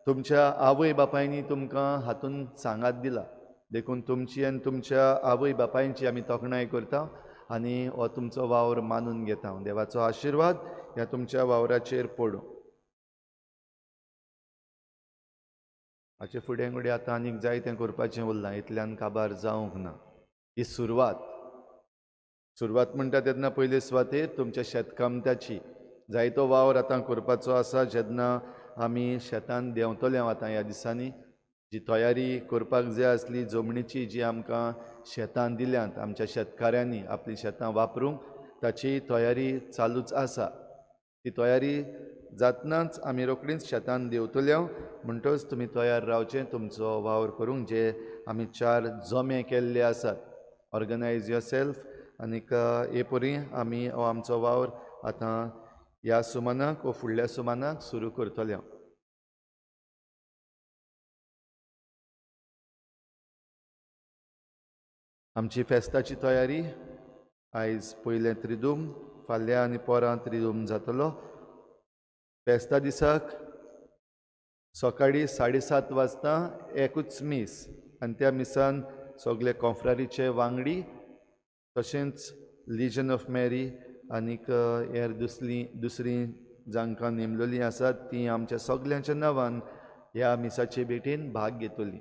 Speaker 5: तुमच्या आवय बापायनी तुमकां हातून सांगात दिला. देखून तुमची आनी तुमच्या आवय बापायची आमी तोखणाय करता आनी हो तुमचो वावर मानून घेता. देवाचो आशिर्वाद ह्या तुमच्या वावराचेर पडूं. हाचे फुडें घडये आतां आनीक जाय तें करपाचें उरलां, इतल्यान काबार जावंक ना. ही सुरवात. सुरवात म्हणटा तेन्ना पयले सुवातेर तुमच्या शेतकामत्याची जायतो वावर आतां करपाचो आसा. जेन्ना आमी शेतान देंवतले आतां ह्या दिसांनी जी तयारी करपाक जाय आसली जमनीची, जी आमकां शेतां दिल्यांत आमच्या शेतकाऱ्यांनी आपलीं शेतां वापरूंक, ताची तयारी चालूच आसा. ती तयारी जातनाच आमी रोखडीच शेतान देंवतले. म्हणटच तुमी तयार रावचें तुमचो वावर करूंक. जे आमी 4 जमे केल्ले आसात, ऑर्गनायज your self. आनीक हे परी आमी हो आमचो वावर आतां ह्या सुमानाक वो फुडल्या सुमानाक सुरू करतले. आमची फेस्ताची तयारी आयज पयलें त्रिदूम, फाल्यां आनी पोरां त्रिदूम जातलो. फेस्ता दिसाक सकाळीं 7:30 वाजता एकूच मीस आनी त्या मिसान सगळे कॉन्फ्रारीचे वांगडी तशेंच लिजन ऑफ मॅरी आनीक हेर दुसरी जांकां नेमलेलीं आसात तीं आमच्या सगल्यांच्या नांवान ह्या मिसाचे भेटीन भाग घेतली.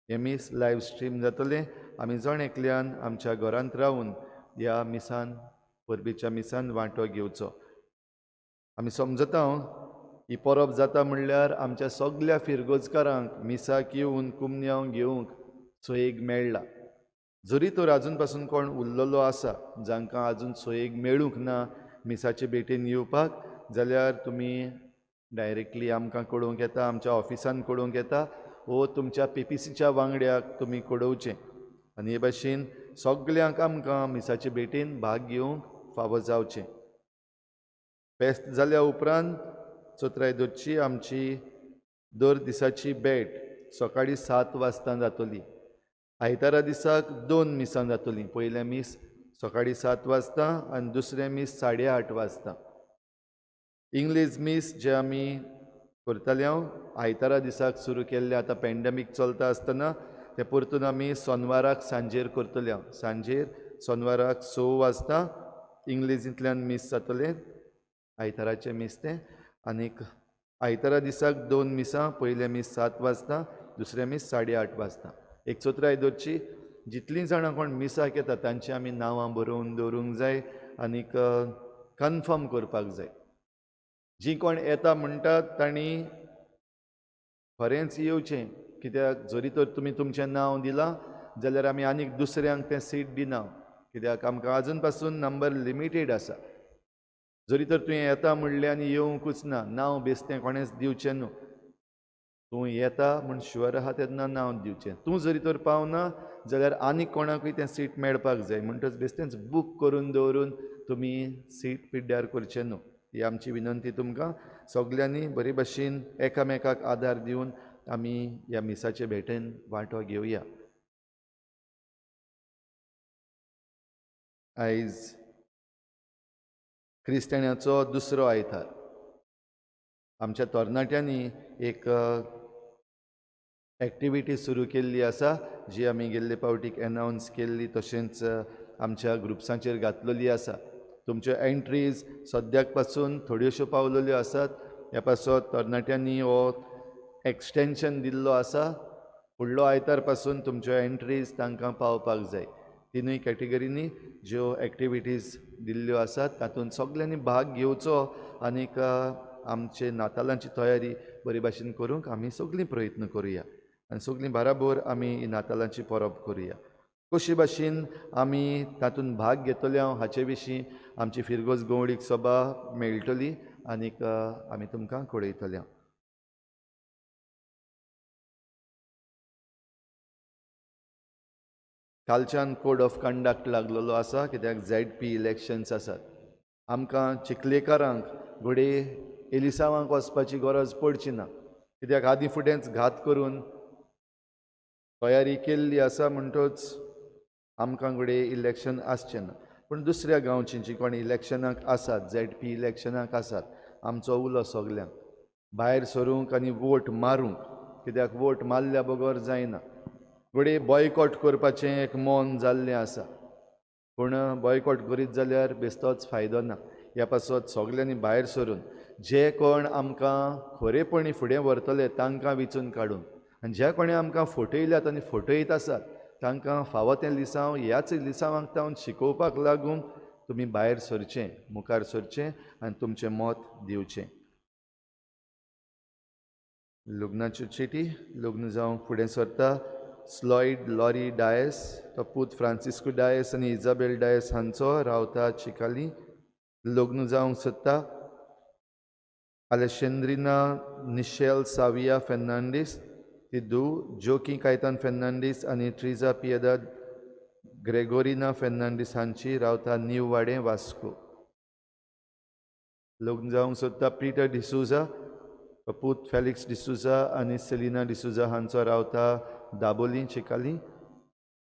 Speaker 5: हें मीस लायव स्ट्रीम जातलें. आमी जण एकल्यान आमच्या घरांत रावन ह्या मिसान, परबेच्या मिसान वांटो घेवचो. आमी समजता ही परब जाता म्हणल्यार आमच्या सगल्या फिरगोजकारांक मिसाक येवन कुमन्यांव घेवंक सोयेग मेळ्ळा. जरी तर आजून पासून कोण उरलेलो आसा जांकां आजून सोयेग मेळूंक ना मिसाचे भेटीन येवपाक, जाल्यार तुमी डायरेक्टली आमकां कळोवंक येता, आमच्या ऑफिसान कळोवंक येता वो तुमच्या PPCच्या वांगड्याक तुमी कळोवचें. आनी हे भाशेन सगल्यांक आमकां मिसाचे भेटीन भाग घेवंक फावो जावचें. फेस्त जाल्या उपरांत चोत्राय दरची आमची दर दिसाची भेट सकाळीं 7 वाजता जातली. आयतारा दिसाक 2 मिसां जातलीं. पयलें मीस सकाळीं 7 वाजता आनी दुसरें मीस 8:30 वाजता. इंग्लीश मीस जें आमी करताले हांव आयतारा दिसाक सुरू केल्लें, आतां पॅन्डेमीक चलता आसतना तें परतून आमी सोनवाराक सांजेर करतले. हांव सांजेर सोनवाराक 6 वाजता इंग्लिजींतल्यान मीस जातलें, आयताराचें मीस तें. आनीक आयतारा दिसाक 2 मिसां, पयलें मीस 7 वाजता, दुसरें मीस 8:30 वाजता. एक चोत्राय दवरची, जितलीं जाणां कोण मिसाक येता तांची आमी नांवां बरोवन दवरूंक जाय आनीक कन्फर्म करपाक जाय. जीं कोण येता म्हणटात तांणी खरेंच येवचें, कित्याक जरी तर तुमी तुमचें नांव दिलां जाल्यार आमी आनीक दुसऱ्यांक तें सीट दिना, कित्याक आमकां आजून पासून नंबर लिमिटेड आसा. जरी तर तुवें येता म्हणलें आनी येवंकूच ना, नांव बेस्तें कोणेंच दिवचें न्हू. तूं येता म्हूण शुअर आहा तेन्ना नांव दिवचें. तूं जरी तर पावना जाल्यार आनीक कोणाकूय तें सीट मेळपाक जाय, म्हणटच बेस्तेंच बूक करून दवरून तुमी सीट पिड्ड्यार करचें न्हू. ही आमची विनंती तुमकां. सगल्यांनी बरे भाशेन एकामेकाक आदार दिवन आमी ह्या मिसाचे भेटेन वांटो घेवया. आयज क्रिस्तांवाचो दुसरो आयतार. आमच्या तरणाट्यांनी एक एक्टिविटी सुरू केल्ली आसा जी आमी गेल्ले फावटीक एनावन्स केल्ली, तशेंच आमच्या ग्रुप्सांचेर घातलेली आसा. तुमच्यो एंट्रीज सद्याक पासून थोड्योश्यो पावलेल्यो आसात. ह्या पासत तरणाट्यांनी हो एक्सटेंशन दिल्लो आसा. फुडलो आयतार पासून तुमच्यो एंट्रीज तांकां पावपाक जाय. तिनूय कॅटेगरींनी ज्यो एक्टिविटीज दिल्ल्यो आसात तातूंत सगल्यांनी भाग घेवचो आनीक आमचे नातालांची तयारी बरे भाशेन करूंक आमी सगळीं प्रयत्न करुया आनी सगळीं बराबर आमी ही नातालांची परब करुया. कशे भाशेन आमी तातूंत भाग घेतले हाचे विशीं आमची फिरगोज गवळीक सभा मेळटली आनीक आमी तुमकां कळयतले. कालच्यान कोड ऑफ कंडक्ट लागलेलो आसा कित्याक झेड पी इलेक्शन्स आसात. आमकां चिखलेकारांक घडये एलिसांवांक वचपाची गरज पडची ना कित्याक आदीं फुडेंच घात करून तयारी केल्ली आसा म्हणटच आमकां घडये इलेक्शन आसचें ना. पूण दुसऱ्या गांवचीं जीं कोण इलेक्शनाक आसात, झेड पी इलेक्शनाक आसात, आमचो उलो सगल्यांक भायर सरूंक आनी वोट मारूंक कित्याक वोट मारल्या बगर जायना. घडये बॉयकॉट करपाचें एक मन जाल्लें आसा पूण बॉयकॉट करीत जाल्यार बेस्तोच फायदो ना. ह्या पासत सगल्यांनी भायर सरून जे कोण आमकां खरेपणी फुडें व्हरतले तांकां विचून काडून आनी ज्या कोणें आमकां फटयल्यात आनी फटयत आसात तांकां फावो तें लिसांव ह्याच लिसांवांक तावन शिकोवपाक लागून तुमी भायर सरचें, मुखार सरचें आनी तुमचें मत दिवचें. लग्नाच्यो चिटी. लग्न जावंक फुडें सरता स्लॉयड लॉरी डायस, तो पूत फ्रांसिस्को डायस आनी इजाबेल डायस हांचो, रावता चिकाली. लग्न जावंक सोदता आलेशेंद्रिना निशेल साविया फेर्नांडीस, ती धूव जोकी कायतान फेर्नांडीस आनी ट्रिजा पियेदाद ग्रेगोरिना फेर्नांडीस हांची, रावता न्यू वाडें वास्को. लग्न जावंक सोदता पिटर डिसुजा, पूत फेलिक्स डिसुजा आनी सेलिना डिसुजा हांचो, रावता दाबोली चिकाली.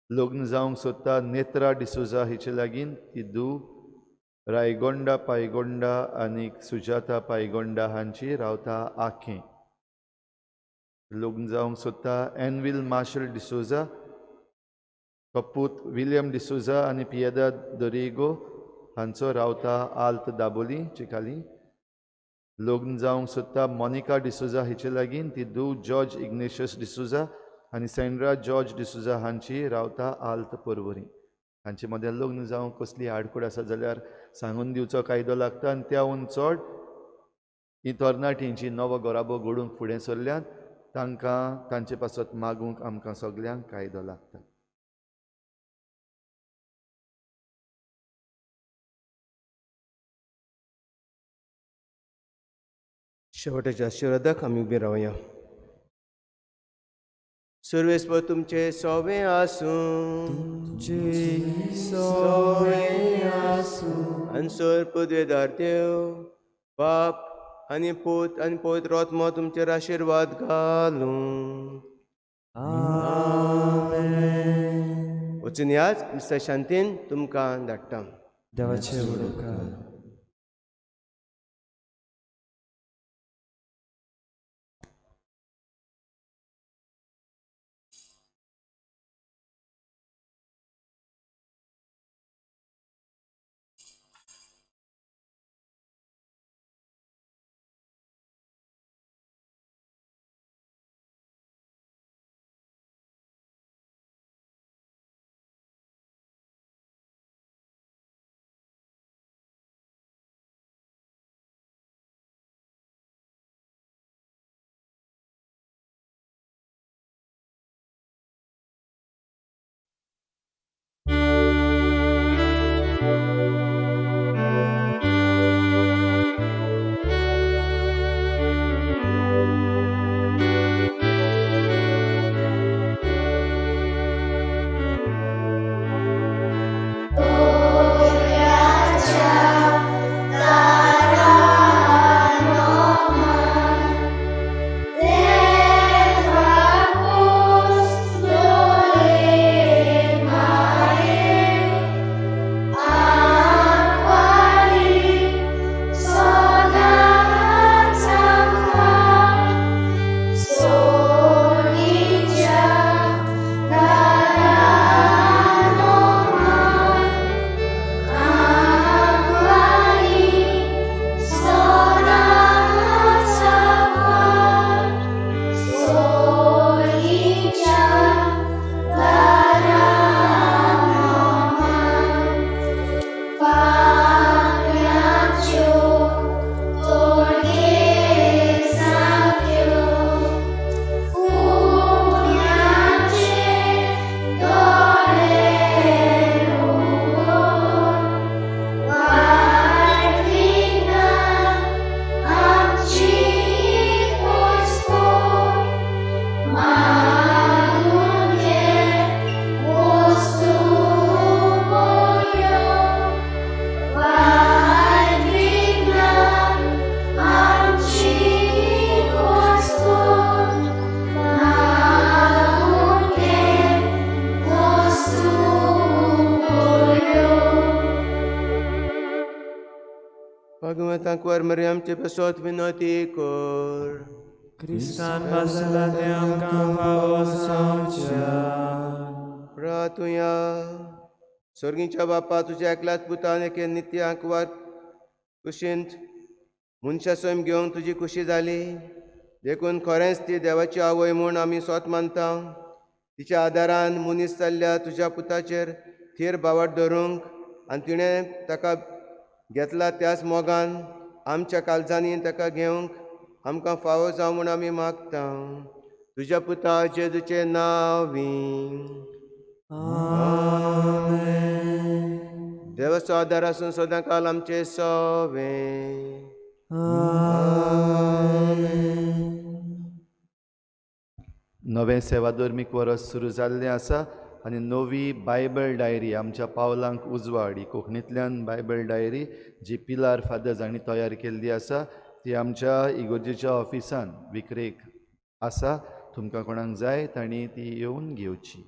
Speaker 5: लग्न जावंक सोदता नेत्रा डिसुजा हिचे लागीं, ती धूव रायगोंडा पायगोंडा आनी सुजाता पायगोंडा हांची, रावता आखें. लग्न जावंक सोदता एनविल मार्शल डिसोजा, तो पूत विलियम डिसोजा आनी पियेदा दोरिगो हांचो, रावता आल्त दाबोली चिकाली. लग्न जावंक सोदता मोनिका डिसोजा हिचे लागीं, ती धूव जॉर्ज इग्नेशियस डिसोजा आनी सेंड्रा जॉर्ज डिसोजा हांची, रावता आल्त पर्वरी. हांचे मदें लग्न जावंक कसली आडखळ आसा जाल्यार सांगून दिवचो कायदो लागता आनी त्याहून चड ही तरणाटीं जी नवो घराबो घडूंक फुडें सरल्यात तांकां तांचे पासत मागूंक आमकां सगल्यांक कायदो लागता.
Speaker 6: शेवटाच्या आशिर्वादाक आमी उबी रावया. सर्वेस्पर तुमचे सोवे आसूं,
Speaker 4: तुमचे सोवे आसूं.
Speaker 6: आनी सर पदवेदार देव बाप आनी पूत आनी पवित्र आत्मो तुमचेर आशिर्वाद घालूं.
Speaker 4: आमेन.
Speaker 6: वचून याच मिस्टर शांतीन तुमकां धाडटा.
Speaker 4: देवाचे उपकार.
Speaker 6: कर, मरियमचे पेसोत विनोती कर.
Speaker 4: क्रिस्तान बासला तें आमकां फावो जावच्या.
Speaker 6: प्रातुया. सर्गीच्या बापा, तुज्या एकल्याच पुतान एके नित्य आंकवार कुशींत मनशा स्वयं घेवंक तुजी खुशी जाली, देखून खरेंच ती देवाची आवय म्हूण आमी स्वत मानता. तिच्या आदारान मनीस जाल्ल्या तुज्या पुताचेर थीर बावट धरूंक आनी तिणें ताका घेतला त्याच मोगान आमच्या काळजांनी ताका घेवंक आमकां फावो जावं म्हूण आमी मागता. तुज्या पुता जेजूचें नांवी. देवाचो आदार आसून सदां काल आमचे सवे.
Speaker 5: नवें सेवाधर्मीक वरस सुरू जाल्लें आसा आनी नवी बायबल डायरी आमच्या पावलांक उजवाड ही कोंकणींतल्यान बायबल डायरी जी पिलार फादर्स हांणी तयार केल्ली आसा ती आमच्या इगोर्जेच्या ऑफिसान विक्रेक आसा. तुमकां कोणाक जाय तांणी ती येवन घेवची.